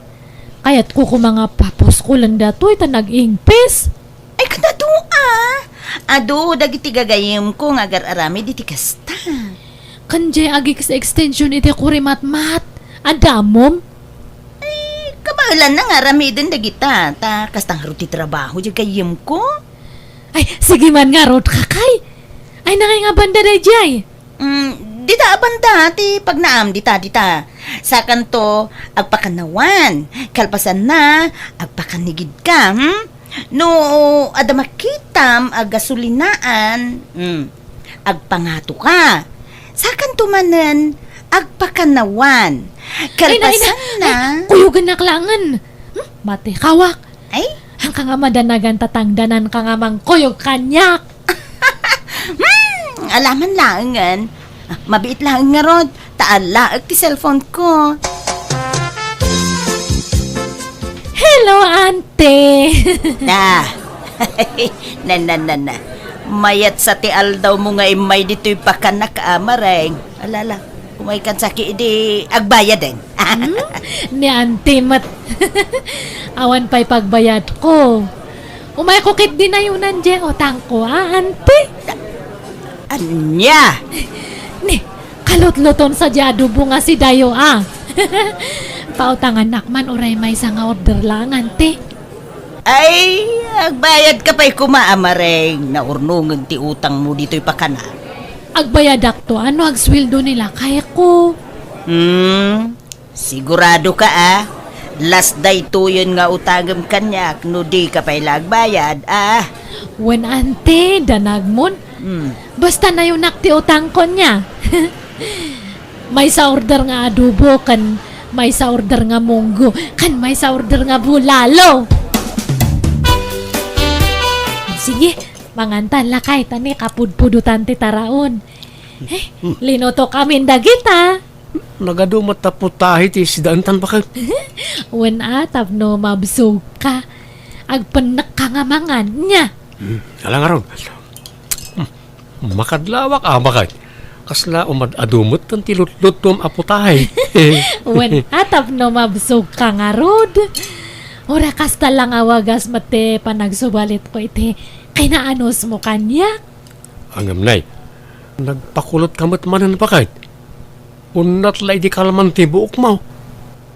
Kayatko koma nga papuskolen datoy ta nag-ingpis. Ay, ket adu a. Adu dagiti gagayyemko nga agar-aramid iti kasta. Ken jay agix-extension iti kurimatmat. Adda ammom? Ay, kabaelanna nga aramiden dagita, ta kasta ngarud ti trabaho diay gayyemko. Ay, sige man ngarud, kakay. Ay, nangay nga banda daydiay? Mm, dita a banda ti pagnaam dita, dita. Sakanto, agpakannawan. Kalpasanna, agpakanigidka, hmm? No adda makitam a gasolinaan, hmm, agpangatoka. Sakanto manen, agpakannawan. Ay, na, ay, na. Kalpasanna, ay, kuyogennak laengen. Hmm? Matikawak. Ay? Hanka nga madanagan ta tangdananka nga mangkuyog kaniak. Hmm, alaman laengen. Ah, mabiit laeng ngarud, ta alaek ti cellphone ko. Hello, ante. Na. Na, na, na, na. Mayat sa ti aldawmo nga immay ditoy pakanak a, Mareng. Ala, ala. Umaykan saki idi agbayaden. Hmm? Ni ante met. Awan pay pagbayadko. Umayko ket dinayonan diay utangko, a, ante? Ania? Ni, kalutluton sa diay adobo nga sidayo, a. Pautangannak man uray maysa nga order laeng, ante. Ay, agbayadka pay koma, a, Mareng. Naurnongen ti utangmo ditoy pakanak. Agbayadakto a no agsueldo ni lakayko. Hmm, siguradoka a? Last daytoyen nga utangem kaniak no dika pay la agbayad, a? Wen, ante, danagmon. Hmm. Basta nayonak ti utangko nia. Maysa order nga adobo ken maysa order nga munggo ken maysa order nga bulalo. Sige, mangantan lakay ta ni kapudpudotan ti taraon. Eh, linutok amin dagita. Nagadu met ta putahe ti sidaentan, baket. Wen a, tapno mabsogka. Agpennekka nga mangan, nia? Hmm, ala ngarud. Hmm, makadlawak a, baket. Kasla umad-adu metten ti lutlutom a putahe. Wen a, tapno mabsogka ngarud. Uray kasta la nga wagas met ti panagsubalitko iti kinaanusmo kaniak. Ngem nay, nagpakulotka met manen, baket. Unnat la idi kalman ti buokmo.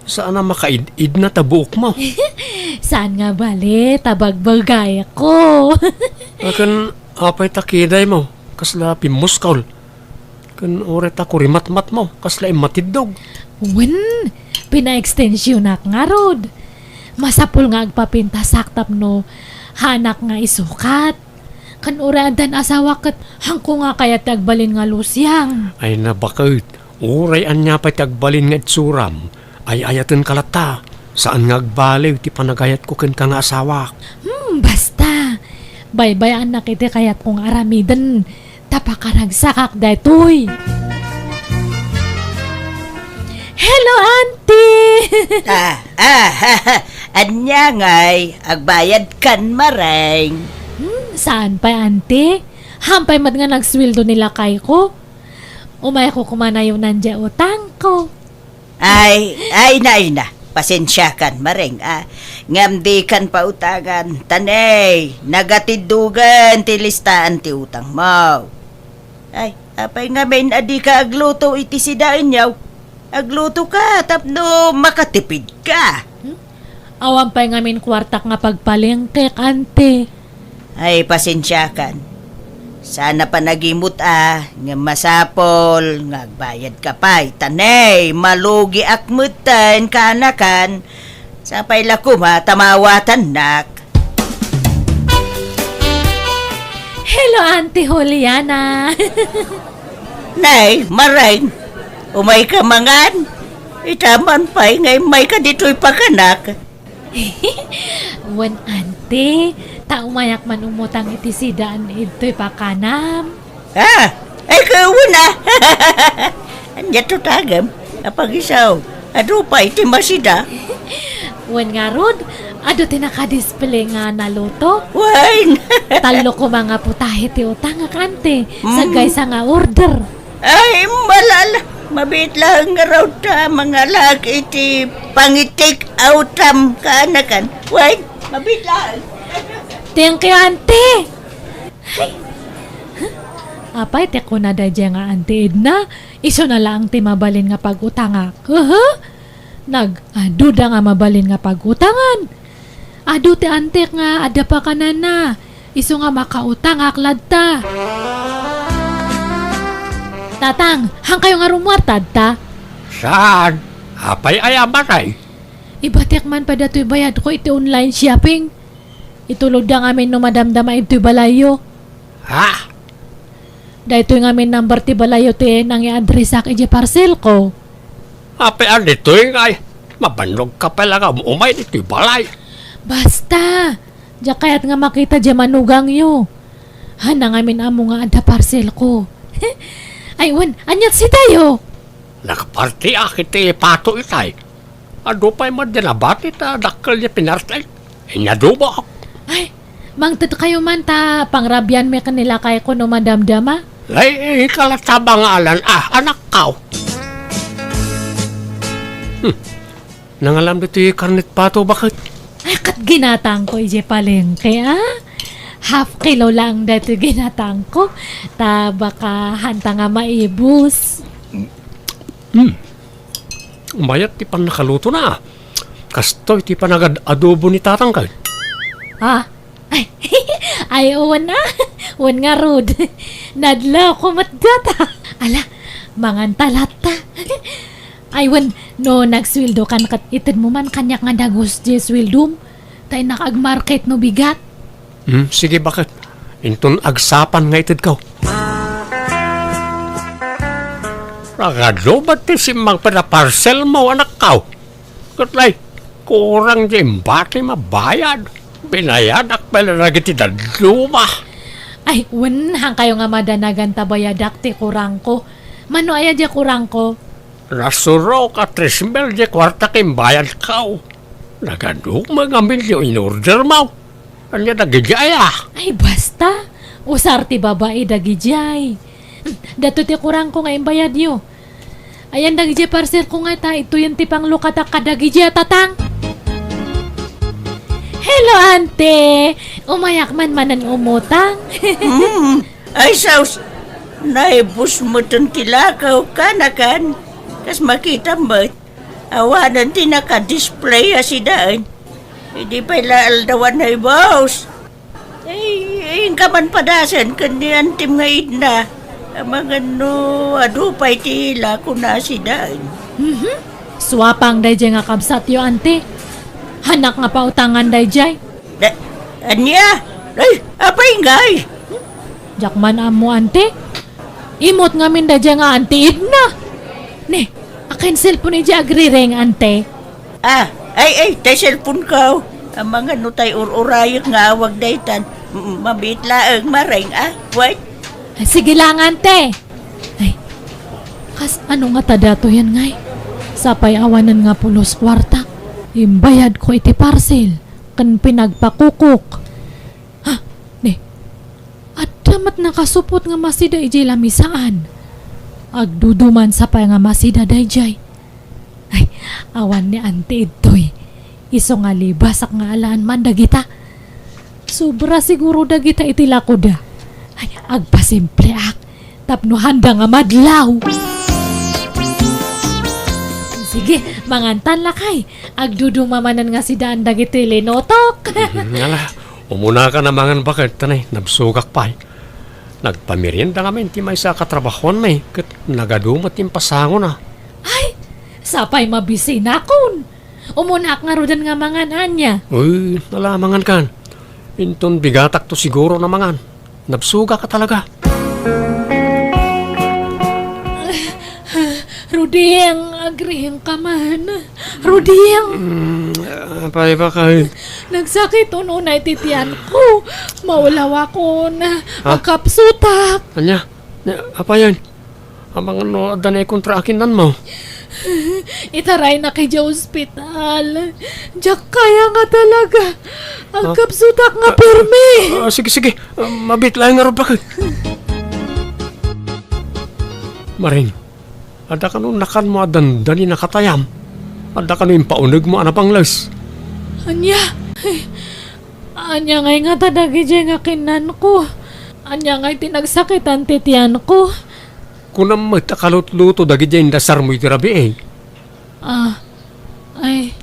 Saan a makaid-idna ta buokmo. Saan nga bali ta bagbagayko. Ken apay ta kidaymo, kasla pimmuskol. Ken uray ta kurimatmatmo, kasla immatiddog. Wen, pinaekstensionak ngarud. Masapul nga agpapintasak tapno haanak nga isukat. Ken uray addan asawak ket haanko nga kayat ti agbalin nga lusiang. Ay na, baket, uray ania pay ti agbalin nga itsuram, ay-ayatenka latta. Saan nga agbaliw ti panagayatko kenka nga asawak. Hmm, basta. Baybay-annak iti kayatko nga aramiden, ta pakanagsakak daytoy. Hello, Auntie! Ah, ah, ania ngay, agbayadkan, Mareng? Hmm, saan pay, Auntie? Hampay met nga nagsueldo ni lakayko. Umayko koma nayonan diay utangko. Ay, ay na, ay na. Pasensiakan, Mareng, a. Ngem dikan pautangan. Ta ne, nagatiddogen ti listaan ti utangmo. Ay, apay ngamin a dika agluto iti sidaenyo? Aglutoka tapno makatipidka. Hmm? Awan pay ngamin kuartak nga pagpalengkek, Auntie. Ay, pasensiakan. Saan a panagimut a, ngem masapul nga agbayadka pay. Ta ne, malugiak metten, kaanakan. Sapay la koma ta maawatannak. Hello, Auntie Juliana. Nay, Mareng, umayka mangan? Ita man pay nga immayka ditoy pakanak. Wen, Auntie, ta umayak man umutang iti sidaan ditoy pakanam. Ah, ay, kawan, ah. Ania to tagam? Apagisaw, adu pay ti masida. Wen ngarud, adu ti nakadisplay nga naluto. Wen. Tallo koma nga putahe ti utangak, Auntie. Mm. Sagaysa nga order. Ay, malala. Mabiit laeng ngarud ta mangalaak iti pangi-take outam, kaanakan. Wen, mabiit laeng. Thank you, Auntie. Ay. Apay ti kuna daydiay nga Auntie Edna? Isuna laeng ti mabalin nga pag-utangak. Aha? Nag-aduda nga mabalin nga pag-utangan. Adu ti Auntiek nga adda pakanana. Isu nga makautangak latta. Tatang, hankayo nga rummuar tatta? Saan? Apay aya, Mareng? Ibatiak man pay datoy bayadko iti online shopping. Itulodda ngamin no madamdama ditoy balayyo. Ha? Daytoy ngamin number ti balayyo ti nangi-address-ak idiay parcelko. Apay a ditoy ngay? Mabannogka pay la nga um-umay ditoy balay. Basta, diak kayat nga makita diay manugangyo. Haanna ngamin ammo nga adda parcelko. Ay, wen, ania ti sidayo? Nakapartiak iti pato itay. Adu pay met diay nabati ta dakkel diay pinarti. Inyadubak. Ay, mangtedkayo man ta pangrabianmi ken ni lakayko no madamdama. Ay, ikalat tabang nga alan, ah, anakko. Hmm. Nangalam ditoy karnet pato, baket? Ay, ket ginatangko idiay palengke, ah. Half kilo laeng daytoy ginatangko. Ta baka haanta nga maibus. Hmm. Mayat ti pannakalutona. Kastoy ti panagad-adobo ni tatang kay. Ah? Ay, ay, wen a. Wen ngarud. Nadlawko met dayta. Ala, manganta latta. Ay, wen, no nagsueldokan ket itedmo man kaniak nga dagus diay sueldom. Ta innak agmarket no bigat. Hmm, sige, baket? Inton agsapan nga itedko. Nagadu met ti simmangpet a parcelmo, anakko. Ket lay, kurang diay imbatim a bayad. Binayadak pay la dagiti dadduma. Ay, wen, hankayo nga madanagan ta bayadak ti kurangko. Mano aya diay kurangko? Nasurok a tres mil diay kuarta ken bayadko. Nagadu met ngamin diay in-ordermo. Ania dagiti aya? Ay, basta. Usar ti babai dagidiay. Daytoy ti kurangko nga imbayadyo. Ayan dagidiay parcelko nga ta, ituyen ti panglukatak kadagidi a tatang. Hello, ante! Umayak man manen umutang. Hmm. Ay, sus! Naibus metten ti lakaw, kaanakan. Kas makitam met. Awanen ti naka-display a sidaen. Idi pay la aldawan naibus. Ay, inka man padasen ken ni antim nga Edna. Amangan no adu pay ti ila kuna a sidaen. Mhm. Suapang daydiay nga kabsatyo, ante. Hanak nga pautangan daydiay. Da-, ania? Ay, apay ngay? Diak man ammo, ante. Immut ngamin daydiay nga Auntie Edna. Ne, akin cellphone idiay agrireng, ante. Ah, ay, ay, tay cellphone ko. Amangan no tay ur-urayek nga awag daytan. Mm, mabiit laeng, Maring, ah. Wait. Ay, sige langan, te. Ay, kas-ano ngata datoyen ngay? Sapay awanen nga pulos kuarta. Imbayadko iti parcel ken pinagpakukok. Ha, ne. Adda met nakasupot nga masida idiay lamisaan. Agduduman sapay nga masida daydiay. Ay, awan ni Auntie idtoy. Isu nga libasak nga alaan man dagita. Sobra siguro dagita iti lakoda. Ay, agpasimpleak tapno handa nga madlaw. Sige, mangantan lakay. Agduduma manen nga sidaan dagiti linutok. Mhm, ala, umuna ka na mangan baket, tanay, nabsugak pay. Nagpamerienda ngamin ti maysa a katrabahoanmi, ket nagadu met ti impasangona. Ay, sapay mabisinakon. Umunak ngaruden nga mangan ania. Uy, nalamangan kan. Inton bigatak to siguro na mangan. Nabsuga ka talaga. Ruding, agriing ka man. Ruding! Mm, apay ba kayo? Nagsakit unay ti tiyan ko. Maulawakon. Ha? Agkapsutak. Anya? Nya, apay yan? Amangan no, adda na ikontra akin nan mo. Itaraynak idiay ospital. Diak kaya nga talaga. Agkapsutak nga pirmi. Ah, sige, sige. Ah, mabit laeng nga rubak. Maring, adda kano nakan mo a dandani nakatayam? Adda kano impauneg mo a napangles? Ania? Ania ngay ngata dagidiay nga kinnan ko? Ania ngay ti nagsakitan ti tiyan ko? Kunam met a kalutluto dagidiay indasar mo iti rabii. Ah, ay,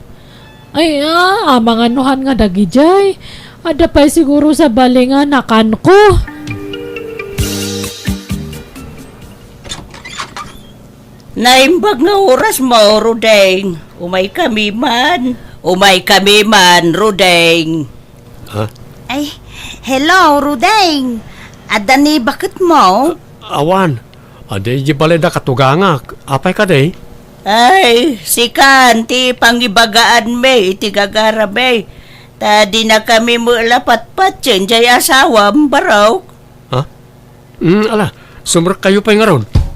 ay, ah, amangan no han nga dagidiay. Adda pay siguro sabali nga nakan ko. Naimbag nga oras mo, Rudeng. Umay kami man. Umay kami man, Rudeng. Ha? Ay, hello, Rudeng. Adda ni baket mo? Awan. Adi, di balay da katugangak. Apay kadi? Ay, sikan, ti pangibagaan mi, iti gagara mi. Ta di na kami mula patpatien, jay asawam, barok. Ha? Mm, ala, sumrek kayo pay ngarud.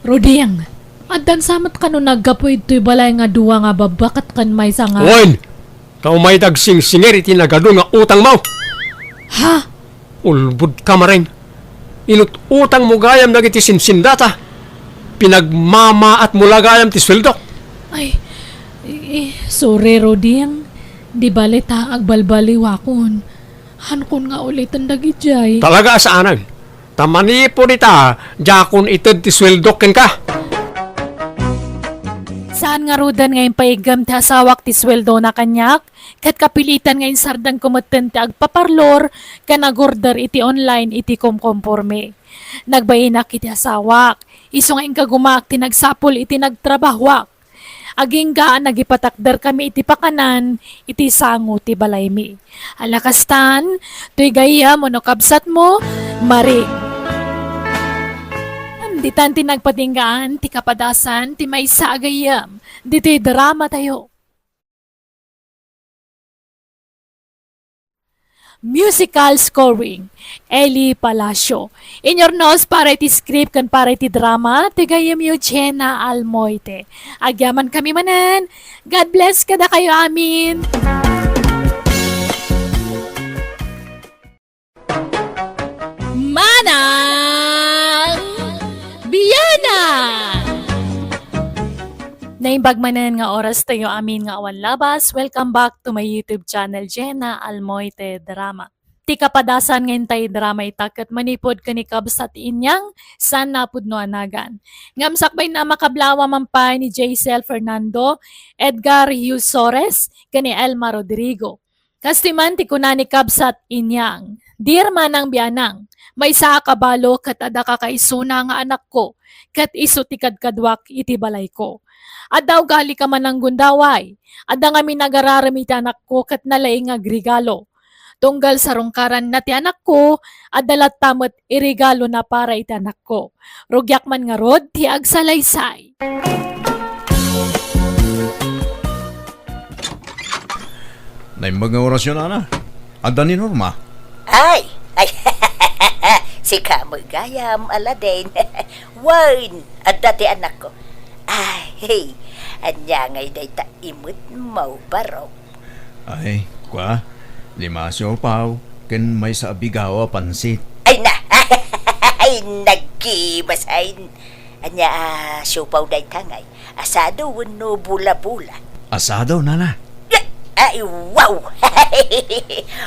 Ruding, addan sa met kano naggapu idtoy balay nga dua nga babbaket ken maysa nga Wen! Ta umay dagsingsingir iti nagadu nga utang mo! Ha? Ulbod ka, Maring. Inut-utang mo gayam dagiti sinsindata. Pinagmamaat mo la gayam ti sueldok. Ay, i-, i-, sorry, Ruding. Di bale ta agbalbaliwakon. Hankon nga uliten dagidiay. Talaga a saanen. Ta manipud ita, diakon ited ti sueldok kenka. Saan ngaruden nga impaiggem ti asawak ti sueldona kaniak, ket kapilitan nga insardengko metten ti agpaparlor ken agorder iti online iti komkomporme. Nagbainak iti asawak, isu nga inkagumaak ti nagsapul iti nagtrabahoak. Agingga a nagipatakderkami iti pakanan iti sango ti balaymi. Ala kastan, toy gayyem wenno kabsatmo, Maring. Ditan ti nagpatinggaan ti kapadasan ti maysa a gayyem ditoy dramatayo. Musical scoring, Eli Palacio. Inyurnos para iti script ken para iti drama, ti gayyem Eugenia Almoite. Agyaman kami manen. God bless kadakayo amin. Manang Biyanan! Naimbag manen nga oras tayo amin nga awan labas. Welcome back to my YouTube channel, Jenna Almoite Drama. Ti kapadasan nga intay drama ita ket manipud ken ni Kabsat Inyang, saan napudno a nagan. Ngem sakbay na makablawa man pay ni Jaisel Fernando, Edgar Hughes Sores, ken ni Elma Rodrigo. Kastoy man ti kuna ni Kabsat Inyang, "Dear Manang Bianang, maysa a kabalo ket adda kakaisuna nga anakko, ket isu ti kadkaduak iti balayko. Adda ugali ka manang gundaway, adda ngamin agararem iti anakko ket nalaing nga agregalo. Tunggal sarungkaranna ti anakko, adda latta met iregalona para iti anakko. Rugiak man ngarud ti agsalaysay." Naimbag nga orasyon, Ana. Adda ni Norma? Ay! Ay! Sika met gayam, Aladdin. Wen, adda ti anakko. Ay, ania ngay dayta imetmo, barok? Ay, kua, lima a siopaw, ken maysa a bigao a pansit. Ay na! Ay, nagkimasain! Ania a siopaw dayta ngay? Asado wenno bola-bola? Asado, Nana. Ay, wow!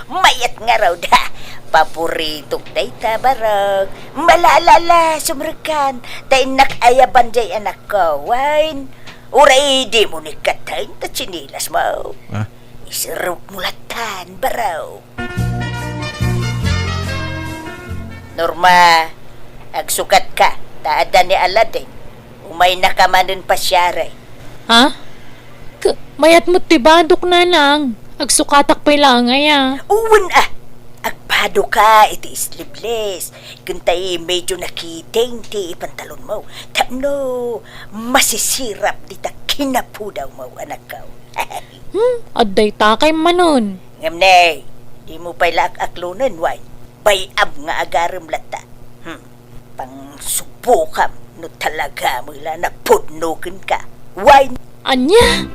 Mayat ngarud, ha? Paboritok dayta, barok. Malala, sumrekkan. Ta innak ayaban jay anakko, wen. Uray dimo ni katten ta tsinelasmo. Ah? Isirupmo lattan, barok. Norma, agsukatka, ta adda ni Aladdin. Umaynaka manen pasiari. Ha? K-, mayat met ti badok, Nanang. Agsukatak pay laeng aya. Wen a, agbadoka iti sleeveless. Ken tay medyo nakiting ti pantalonmo. Tapno masisirap dita kinapudawmo, anakko. Hmm, adda ita kay manen. Ngem ne, dimo pay la ak-aklonen, wen. Bay-am nga agarem latta. Hmm. Pangsubokam no talaga met la napudno kenka. Wen. Ania?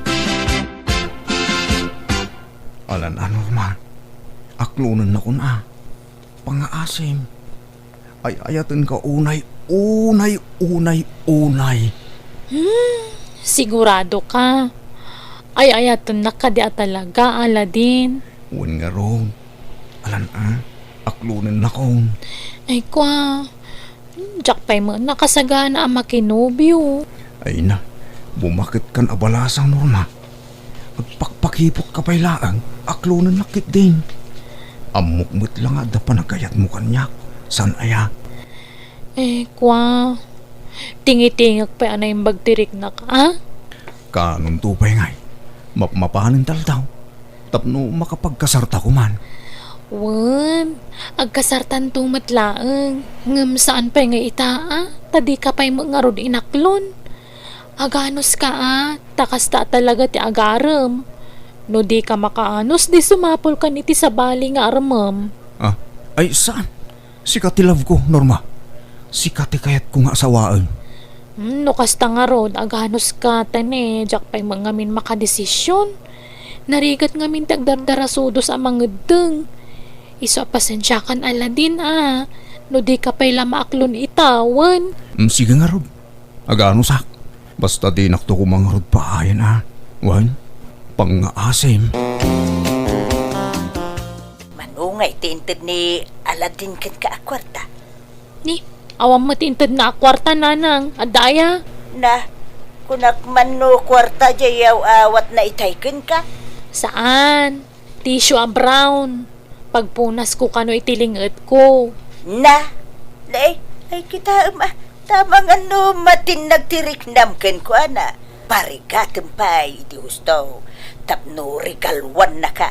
Alan a, Norma. Aklonennakon a. Pangngaasim. Ay-ayatenka unay, unay, unay, unay. Hmm, sigurado ka? Ay-ayatennak kadi a talaga, Aladdin? Wen ngarud. Alan a, aklonennakon. Ay, kua. Diak pay met nakasagana a makinobio. Ay na, bumaketkan a balasang, Norma. Agpakpakipotka pay laeng, aklonennak ketdin. Ammok met la nga adda panagayatmo kaniak, saan aya? Eh, kua, tingitingek pay a naimbag ti riknak, a? Kaanonto pay ngay, mapmapanen ti aldaw, tapno makapagkasartako man. Wen, agkasartanto met laeng, ngem saan pay nga ita, a? Ta dika pay met ngarud inaklon. Aganuska a, ta kasta a talaga ti agarem. No dika makaanus, di sumapulkan iti sabali nga armem. Ah, ay, saan? Sika ti love ko, Norma. Sika ti kayatko nga asawaen. Hmm, no kasta ngarud, aganuska ta ne, diak pay met ngamin makadesisyon. Narigat ngamin ti agdardarasudos a mangeddeng. Isu a pasensiakan, Aladdin, a, no dika pay la maaklon ita, wen. Hmm, sige ngarud. Aganusak. Basta dinakto koma ngarud paayen a. Wen, pangngaasim. Mano ngay ti inted ni Aladdin kenka a kuarta? Ni, awan met ti intedna a kuarta, Nanang. Adda aya? Na, kunak man no kuarta jay aw-awatna itay kenka? Saan. Tissue a brown. Pagpunasko kano iti lingetko. Na, na, ay, kitaem a, ta amangan no matinnag ti riknam kenkuana. Parigatem pay iti husto tapno regaluannaka.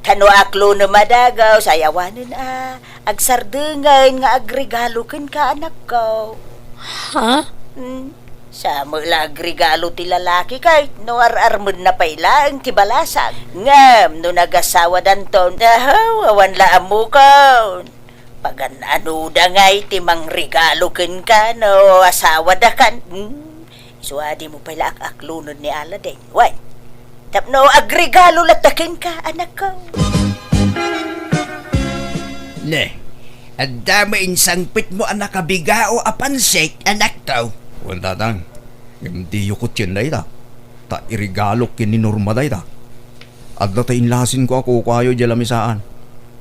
Ta no aklonem a dagus, ay awanen a, agsardengen nga agregalo kenka, anakko. Ha? Hmm. Sa met la agregalo ti lalaki ket no ar-armenna pay laeng ti balasang. Ngem no nagasawadanton, ahaw, awan la ammokon. Pagan-anoda ngay ti mangregalo kenka no asawadakan. Hmm. Isu a dimo pay la ak-aklonen ni Aladdin. Wen, tapno agregalo latta kenka, anakko. Ne, adda met insangpetmo a nakabigao a pansit, anakko? Wen, tatang. Ngem diyo kutien dayta. Ta iregalok ken ni Norma dayta. Adda ta inlasinko a kukuayo idiay lamisaan.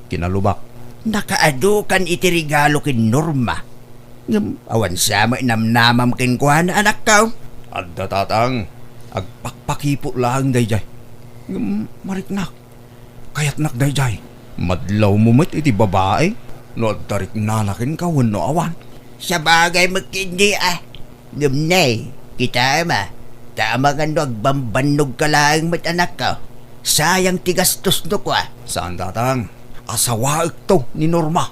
Kinalubak. Nakaadu kan iti regalo ken Norma. Ngem awan sa met namnamam kenkuana, anakko? Adda, tatang. Agpakpakipot laeng daydiay. Ngem mariknak. Kayatnak daydiay. Madlawmo met iti babai no adda riknana kenka wenno awan. Sabagay met ketdi a. Ngem ne, kitaem a, ta amangan no agbambannogka laeng met, anakko. Sayang ti gastos no kua. Saan, tatang. Asawaekto ni Norma.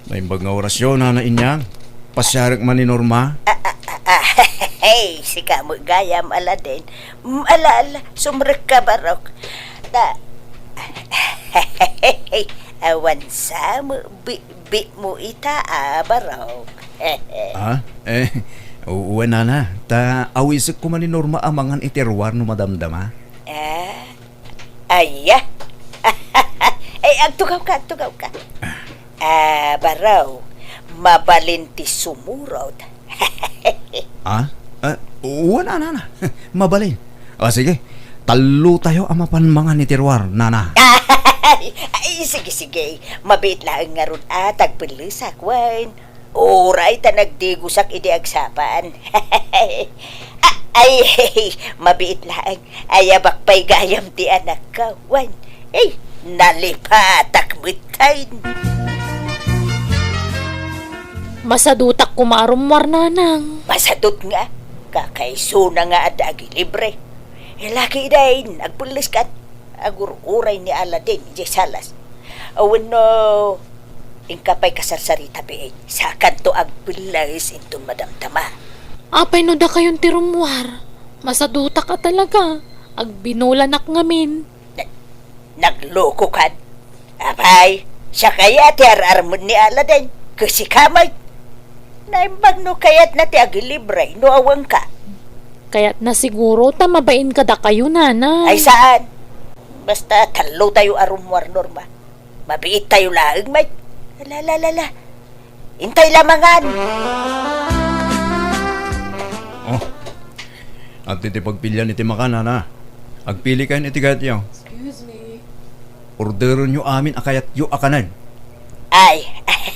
Naimbag nga orasyon, Nana Inyang. Pasiarek man ni Norma. A-, a-, a-, Ah, hey, sika met gayam, Aladen. Mm, ala, ala, sumrekka, Barok. Ta, awan sa met bi-, bitmo ita, a, Barok. Ah, eh, wen, nana, ta awisek koma ni Norma a mangan iti ruar no madamdama. Ah, aya. Ay, agtugawka, agtugawka. Ah, Barok, mabalin ti sumurot. Ah? Ah, wen, nana. Mabalin. Ah, sige. Tallotayo a mapan mangan iti ruar, nana. Ay, sige, sige. Mabiit laeng ngarud a tagpellesak, wen. Uray ta nagdigosak idi agsapaan. Ah, ay, mabiit laeng. Ayabak pay gayam ti anakko, wen. Ay, nalipatak metten. Masadutak koma a rummuar, nanang. Masadut nga, kakaisuna nga adda agilibre. Laki dayn, agpelleskan. Agur-uray ni Aladen idiay salas. Wenno, inka pay kasarsarita, biit. Sakanto agpelles inton madamdama. Apay no dakayon ti rummuar? Masadutak a talaga. Agbinolanak ngamin. Na-, naglokokan? Apay, siak aya ti ar-armen ni Aladen. Ket sika met. Naimbag no kayatna ti agilibre no awanka. Kayatna siguro ta mabain kadakayo, nana. Ay, saan? Basta tallotayo a rummuar, Norma. Mabiittayo laeng met. La, la, la, la. Intay la mangan. Oh. Adda ti pagpilian iti makan, nana. Agpilikayon iti kayatyo. Excuse me. Orderenyo amin a kayatyo a kanen. Ay,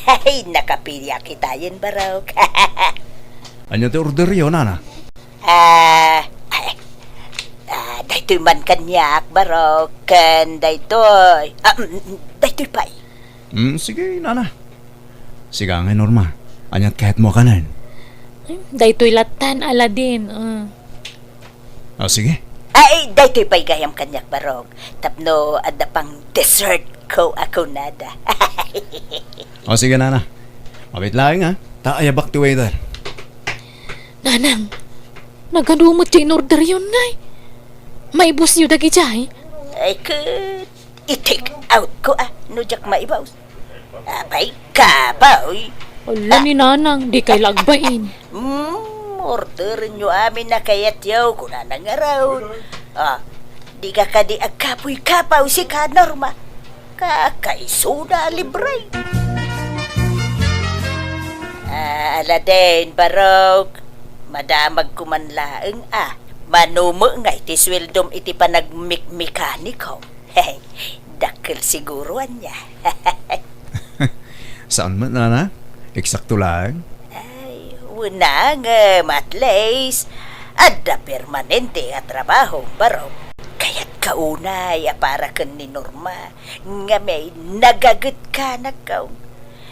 ay, nakapiliak itayen, Barok. Ania ti orderyo, nana? Ah, ay, ah, daytoy man kaniak, Barok, ken daytoy. Ah, mm, mm, daytoy pay. Mm, sige, nana. Sika ngay, Norma. Aniat kayatmo a kanen? Ay, daytoy lattan, Aladen. Ah. Ah, sige. Ay, daytoy pay gayam kaniak, Barok. Tapno adda pang dessert ko a kunada. Ah, sige, nana. Mabiit laeng, ha? Ta ayabak ti waiter. Nanang, nagadu met ti inorderyon, ngay. Maibusyo dagijay? Ay, ket i-take out ko, ah, no diak maibus. Apay, kapoy. Ala ni Nanang, dikay la agbain. Hmm, orderenyo amin a kayatyo, kunana ngarud. Ah, dika kadi agkapoy-kapoy, sika, Norma. Kakaisuna a libre. Ah, Aladen, Barok, madamagko man laeng, ah. Mano met ngay ti sueldom iti panagmikmekaniko? Dakkel siguro ania. Saan met, nana? Eksakto laeng? Ay, wen, ngem at least, adda permanente nga trabaho, Barok. Kayatka unay a para ken ni Norma, ngem nagagetka, nagkaw.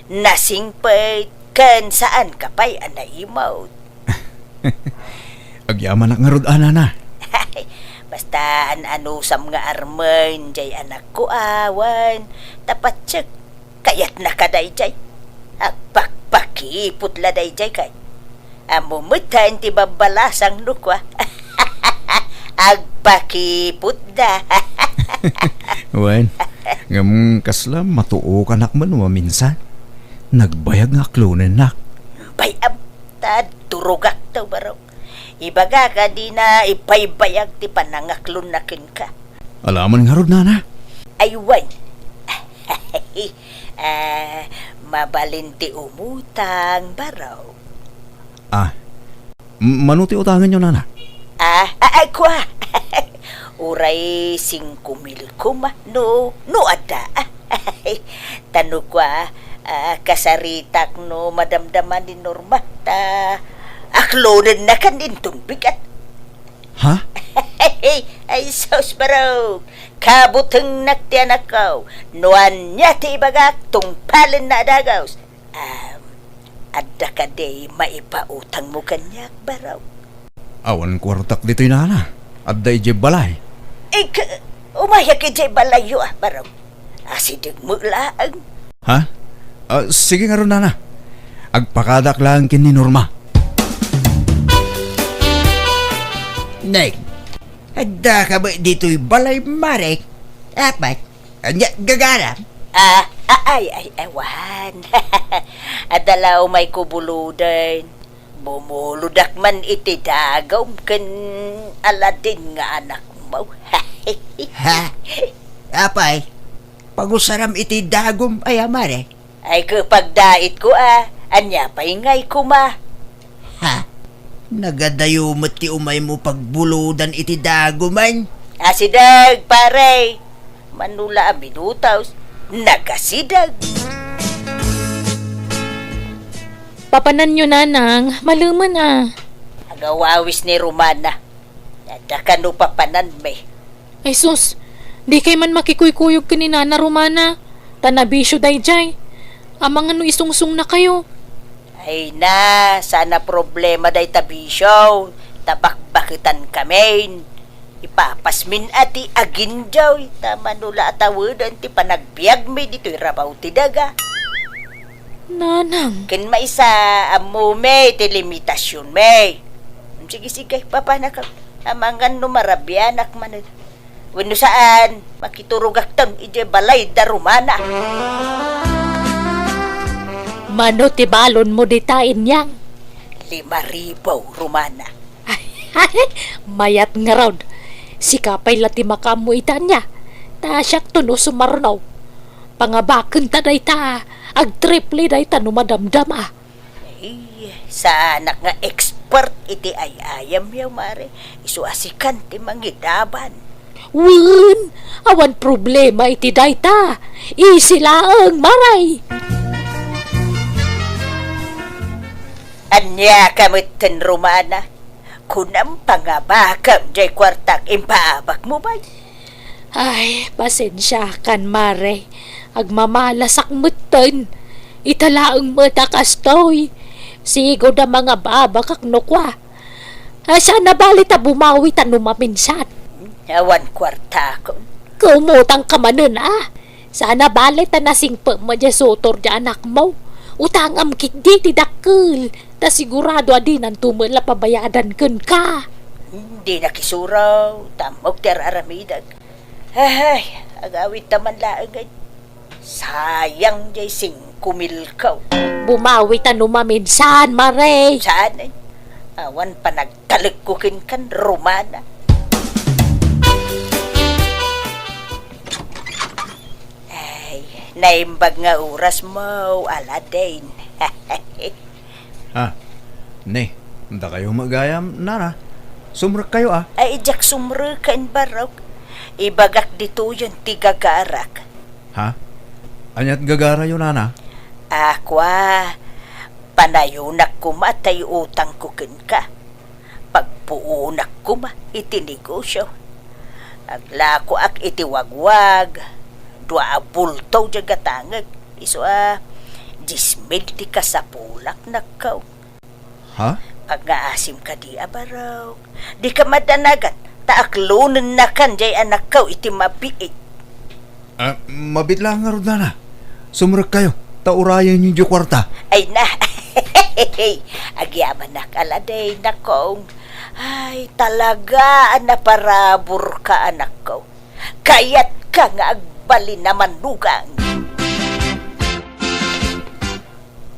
Nasingpet ken saanka pay a naimut. Agyamanak ngarud, a, nana. Basta an-anusam nga armen jay anakko, awan. Ta patiek, kayatnaka dayjay. Agpakpakipot la dayjay kay. Ammom metten ti babbalasang no kua. Agpakipotda. Wen, ngem kasla matuokanak man maminsan. Nagbayag nga aklonennak. Bay-am, ta durogakto, Barok. Ibagak a dina ibaybayag ti panangaklonna kenka. Alaman ngarud, nana? Ay, wen. Ah, mabalin ti umutang, Barok. Ah, m-, mano ti utangenyo, nana? Ah, ah, ay, kua. Uray singko mil koma, no, no adda. Ta no kua, ah, kasaritak no madamdama ni Norma, ta aklonennakan inton bigat. Ha? Ay, sus, Barok. Kabutengnak ti anakko. No ania ti ibagak, tungpalenna a dagus. Am, adda kadi maipautangmo kaniak, Barok? Awan kuartak ditoy, nana. Adda idiay balay. Ik-, umayak idiay balayyo, a, Barok. Asidegmo laeng. Ha? Ah, sige ngarud, nana. Agpakadaak laeng ken ni Norma. Neng, adda ka ba ditoy balay, mare? Apay, ania gagaram? Ah, ah, ay, ay, awan. Adda la umay ko buludan. Bumuludak man iti dagum ken Aladin nga anakmo. Ha? Apay, pagusaram iti dagum aya, mare? Ay, ket pagdaitko a, ania pay ngay koma? Ha? Nagadayo met ti umaymo pagbuludan iti dagumen? Asideg, pare! Mano la a minutos, nagasideg. Papananyo, nanang, malemen a. Agawawis ni Romana. Adda kano papananmi? Ay sus, dikay man makikuykuyog ken ni Nana Romana, ta nabisio daydiay. Amangan no isungsungnakayo. Ay na, saan a problema dayta bisio, ta bakbaketankami. Ipapasmin a ti agindiay, ta mano la a taweden ti panagbiagmi ditoy rabaw ti daga. Nanang. Ken maysa, ammomi ti limitasionmi. Sige, sige, papanaka. Amangan no marabianak manen. Wenno saan, makiturogakton idiay balay da Romana. Mano ti balonmo dita, Inyang? Lima ribu, Romana. Mayat ngarud. Sika pay la ti makaammo ita ania. Ta siakto no sumarno. Pangabakenta dayta, agtriple dayta no madamdama. Ay, saanak nga expert iti ay-ayamyo, mare. Isu a sikan ti mangidaban. Wen, awan problema iti dayta. Easy laeng, mare. Ania ka metten, Romana? Kunam, pangabakam jay kuartak impaabakmo, bay. Ay, pasensiakan, mare. Agmamalasak metten. Ita laeng met a kastoy. Sigud a mangababakak no kua. Ah, saan a bale ta bumawi ta no maminsan. Awan kuartakon. Kaumutangka manen, a. Saan a bale ta nasingpem met diay sutor diay anakmo. Utangam ketdi ti dakkel, ta sigurado a dinanto met la pabayadan kenka. Di nakisuro, ta ammok ti ar-aramidek. Ay, agawidta man laeng, ay. Sayang diay singko milko. Bumawi ta no maminsan, mare. Saan, ay? Awan panag- Talekko kenkan, Romana. Ay, naimbag nga orasmo, Aladin. Ha? Ne, dakayo met gayam, nana. Sumrekkayo, a? Ay, diak sumreken, barok. Ibagak ditoyen ti gagarak. Ha? Aniat gagarayo, nana? A, kua, panayonak koma tay utangko kenka. Pagpuonak koma iti negosio. Aglakoak iti wagwag, dua a bulto diay gatangek, isu a dies mil ti kasapulak, nakkaw. Ha? Pangngaasim kadi a barok. Dika madanagan, ta aklonennakan diay anakkaw iti mabiit. Ah, mabiit laeng ngarud, nana. Sumrekkayo, ta urayenyo diay kuarta. Ay na. Agyamanak, Aladin, nakong. Ay, talaga a naparaburka, anakko. Kayatka nga agbalin a manugang.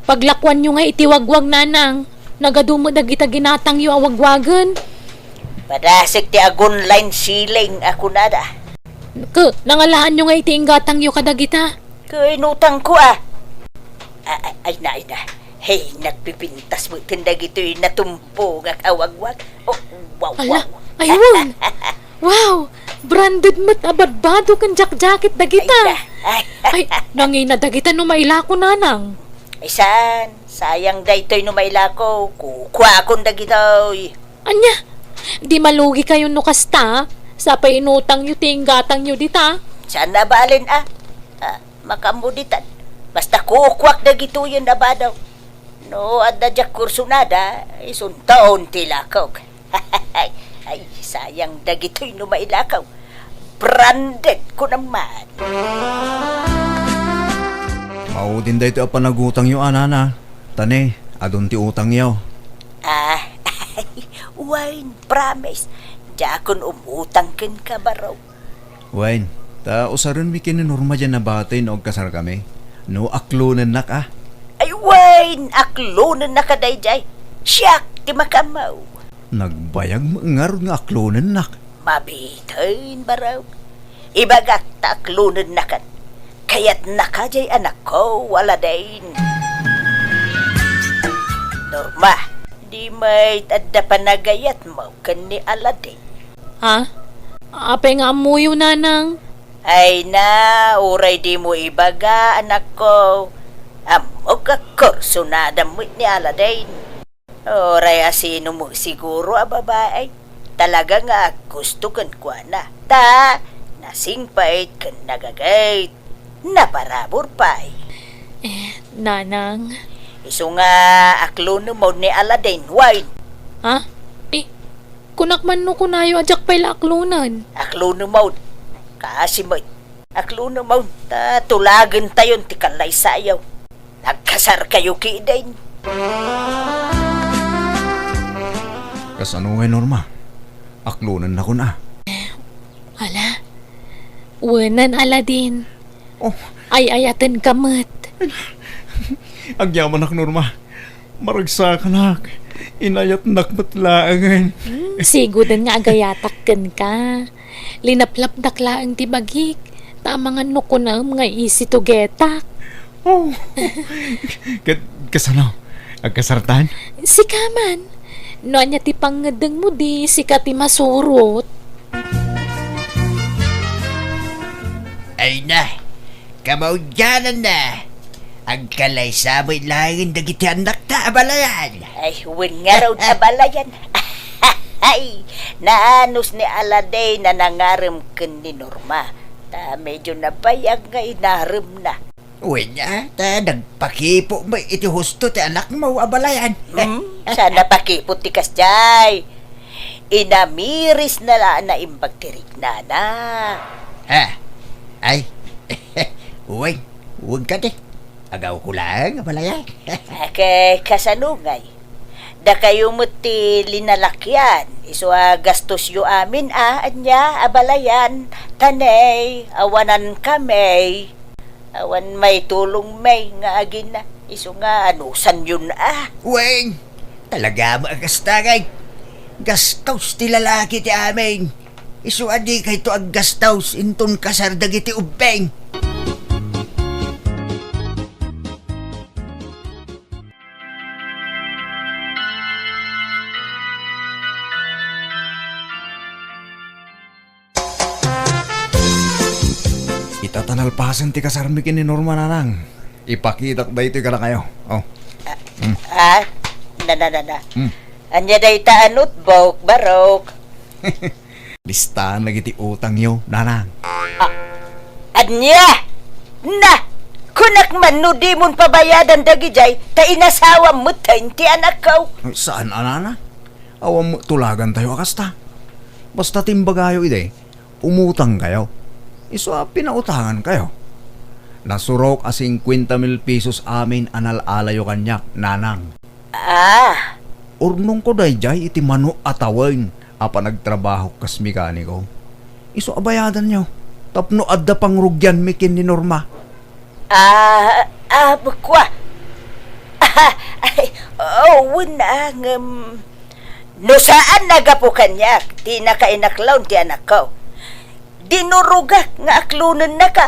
Paglakuanyo nga iti wagwag, nanang. Nagadu met dagita ginatangyo a wagwagen. Padasek ti agun-line ceiling a kunada. Ke, nangalaanyo nga iti inggatangyo kadagita? Ke, inutangko, a. A-, a-, ay na, ay na. Hey, nagpipintas met ken dagitoy natumpongak a wagwag. Oh, wow, ala, wow. Ay, wow. Wow, branded met a badbado ken jacket dagita. Ay, na. Ay, nangina dagita no mailako, nanang. Ay, saan? Sayang daytoy no mailako. Kukuakon dagitoy. Ania? Di malugikayon no kasta? Sapay inutangyo ti inggatangyo dita. Saan a balen, a? A, makaammo ditan. Basta kukuak dagitoyen a bado. No adda diak kursonada, isunton ti lakok. Ay, sayang dagitoy no mailakaw. Branded ko naman. Maudin daytoy a panagutangyo, a, nana. Ta ne, adun ti utangyo. A, wine, promise. Diakon umutang kenka, baro. Wen, ta usarenmi ken ni Norma diay a bati no agkasarkami. No aklonennak a. Ay wen, aklonennaka daydiay. Siak ti makaammo. Nagbayag met ngarud nga aklonennak. Mabiiten, baro. Ibagak ta aklonennakan. Kayatnaka diay anakko, Aladdin. Norma, di met adda panagayatmo ken ni Aladdin. Ha? Apay nga ammoyo, nanang? Ay na, uray dimo ibaga, anakko. Ammok a kursunadam met ni Aladdin. Uray asino met siguro a babai, talaga nga aggusto kenkuana. Ta, nasingpet ken nagagayat, naparabur pay. Eh, nanang. Isu nga aklonem maud ni Aladdin, wen. Ha? Eh, kunak man no kunayo a diak pay la aklonen. Aklonem maud. Kaasi met. Aklonem maud, ta tulagentayon ti kallaysayo. Nagkasarkayo ketdin. Kasano ngay, Norma? Aklonennakon a. Ala, wenan, Aladdin. Oh. Ay-ayatenka met. Agyamanak, Norma. Maragsakanak. Inayatnak met laengen. Hmm, siguden nga agayatak kenka. Linaplapdak laeng ti bagik, ta amangan no kunam nga isitugetak. Oh. Ket kasano? Agkasartan? Sika man. No ania ti pangngeddengmo, di sika ti masurot. Ay na, kamaudiananna. Agkalaysa met laeng dagiti annakta a balayan. Ay, wen ngarud a balayan. Ay, naanus ni Aladdin a nangarem ken ni Norma. Ta medyo nabayag nga inaremna. Wen a, ta nagpakipo met iti husto ti anakmo a balayan. Hmm, saan a pakipo ti kasdiay. Inamirisna la a naimbag ti riknana. Ha? Ay, wen, wen kadi. Agawko laeng a balayan. Ket kasano ngay? Dakayo met ti linalakian, isu a gastosyo amin a, ania, a balayan, ta ne, awanan kami. Awan maitulongmi nga agina, isu nga anusanyon a. Wen, talaga met a kasta ngay. Gastos ti lalaki ti amin. Isu a dikayto aggastos inton kasar dagiti ubbing. Ita ta nalpasen ti kasarmi ken ni Norma, nanang. Ipakitak daytoy kadakayo. Oh. Hmm. Ah, na, na, na, na. Hmm. Ania dayta a notebook, barok? Listaan dagiti utangyo, nanang. Ah, ania? Na, kunak man no dimon pabayadan dagidiay, ta inasawam metten ti anakko. Saan a, nanang? Awan met tulagantayo a kasta. Basta ti imbagayo idi, umutangkayo. Isu a pinautangankayo. Nasurok a singkuenta mil pesos amin a nal-alayo kaniak, nanang. Ah. Urnongko daydiay iti mano a tawen a panagtrabahok kas mekaniko. Isu a bayadanyo tapno adda pangrugianmi ken ni Norma. Ah, ah, kua. Ah, ay, oh, wen a, ngem no saan a gapu kaniak ti nakainaklon ti anakko, dinurogak nga aklonennaka.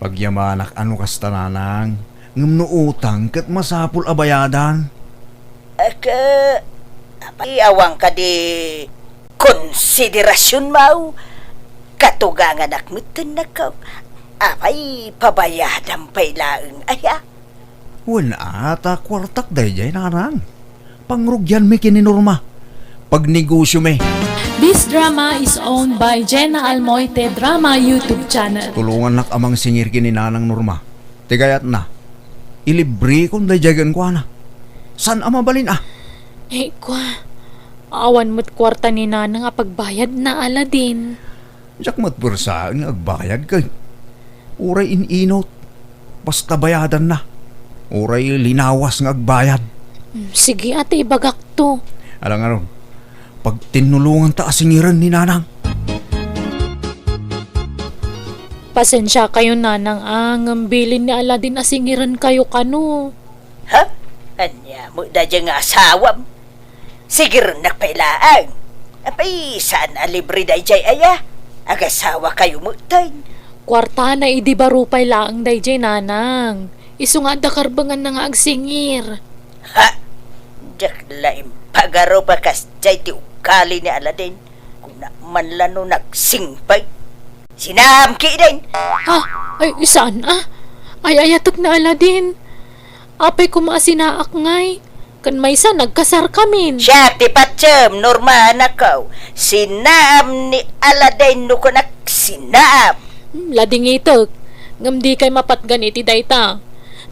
Pagyamanak a no kasta, nanang, ngem no utang ket masapul a bayadan. Ket, apay, awan kadi konsiderasionmo? Katuganganak metten, anakko. Apay, pabayadam pay laeng aya? Wen a, ta kuartak daydiay, nanang. Pangrugianmi ken ni Norma. Pagnegosiomi. This drama is owned by Jenna Almoite Drama YouTube channel. Tulongannak a mangsingir ken ni Nanang Norma. Ti kayatna, ilibrekon daydiay kenkuana. Saan a mabalin a? Eh, kua, awan met kuarta ni Nanang a pagbayadna, Aladdin. Diak met puersaen nga agbayad ket uray in-inut, basta bayadanna. Uray linawas nga agbayad. Hmm, sige, ata ibagakto. Ala ngarud, Pagtinnulonganta a singiren ni Nanang. Pasensiakayo, Nanang, a, ngem bilin ni Aladin a singirenkayo kano. Ha? Ania met daydiay nga asawam? Sigirennak pay laeng. Apay, saan a libre daydiay aya? Agasawakayo metten. Kuartana idi baro pay laeng daydiay, Nanang. Isu nga adda karbenganna nga agsingir. Ha? Diak la impagarup a kasdiay ti ugali ni Aladin. Kunak man la no nagsingpet. Sinaam ketdin! Ha? Ay, saan a? Ay-ayatek ni Aladin. Apay koma a sinaak ngay? Ken maysa, nagkasarkamin. Siak ti patiem, Norma, anakko. Sinaam ni Aladin no kunak sinaam. Hmm, ladingitek. Ngem dikay mapatgan iti dayta.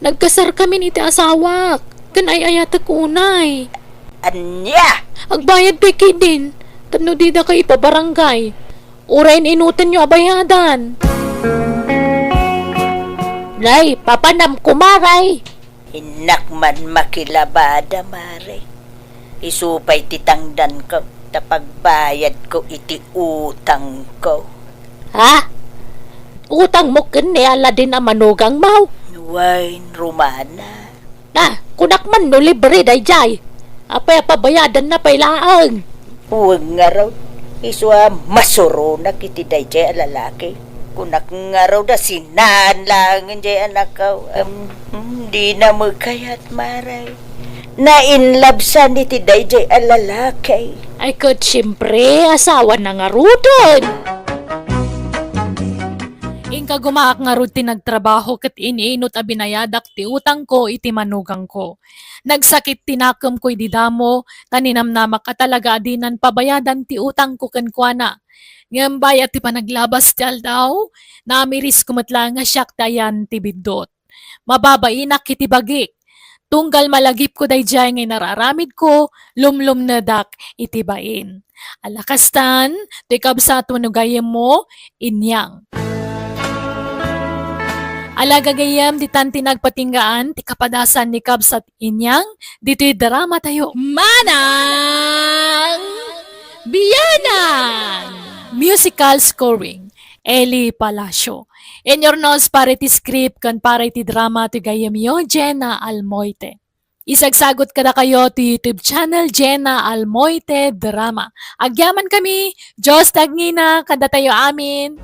Nagkasarkamin iti asawak. Ken ay-ayatek unay. Ania? Agbayad pay ketdin. Tapno didakay ipabarangay. Uray in-inutenyo a bayadan. Nay, papanam, kumare. Innak man makilabada, mare. Isu pay ti tangdanko, ta pagbayadko iti utangko. Ha? Utangmo ken ni Aladin a manugangmo? Wen, Romana. Ah, kunak man no libre daydiay. Apay a pabayadanna pay laeng? Wen ngarud, isu a masuronak iti daydiay a lalaki. Kunak ngarud a sinaen laengen diay anakko. Em, hmm, dina met kayat, mare. Nainlabsan iti daydiay a lalaki. Ay, ket siempre, asawana ngaruden. Inka gumaak ngarud ti nagtrabaho ket in-inut a binayadak ti utangko iti manugangko. Nagsakit ti nakemko idi damo, ta ninamnamak a talaga a dinan pabayadan ti utangko kenkuana. Ngem bayat ti panaglabas ti aldaw, naamirisko met laeng a siak ti ayan ti biddut. Mababainak iti bagik. Tunggal malagipko daydiay nga inararamidko, lumlumnedak iti bain. Ala kastan, toy kabsat wenno gayyemmo, Inyang. Ala gagayyem, ditan ti nagpatinggaan ti kapadasan ni kabsat Inyang ditoy drama tayo. Manang Biyanan! Musical scoring, Eli Palacio. Inurnos para iti script ken para iti drama ti gayyemyo, Jenna Almoite. Isagsagut kadakayo ti YouTube channel, Jenna Almoite Drama. Agyamankami, Dios ti agngina kadatayo amin.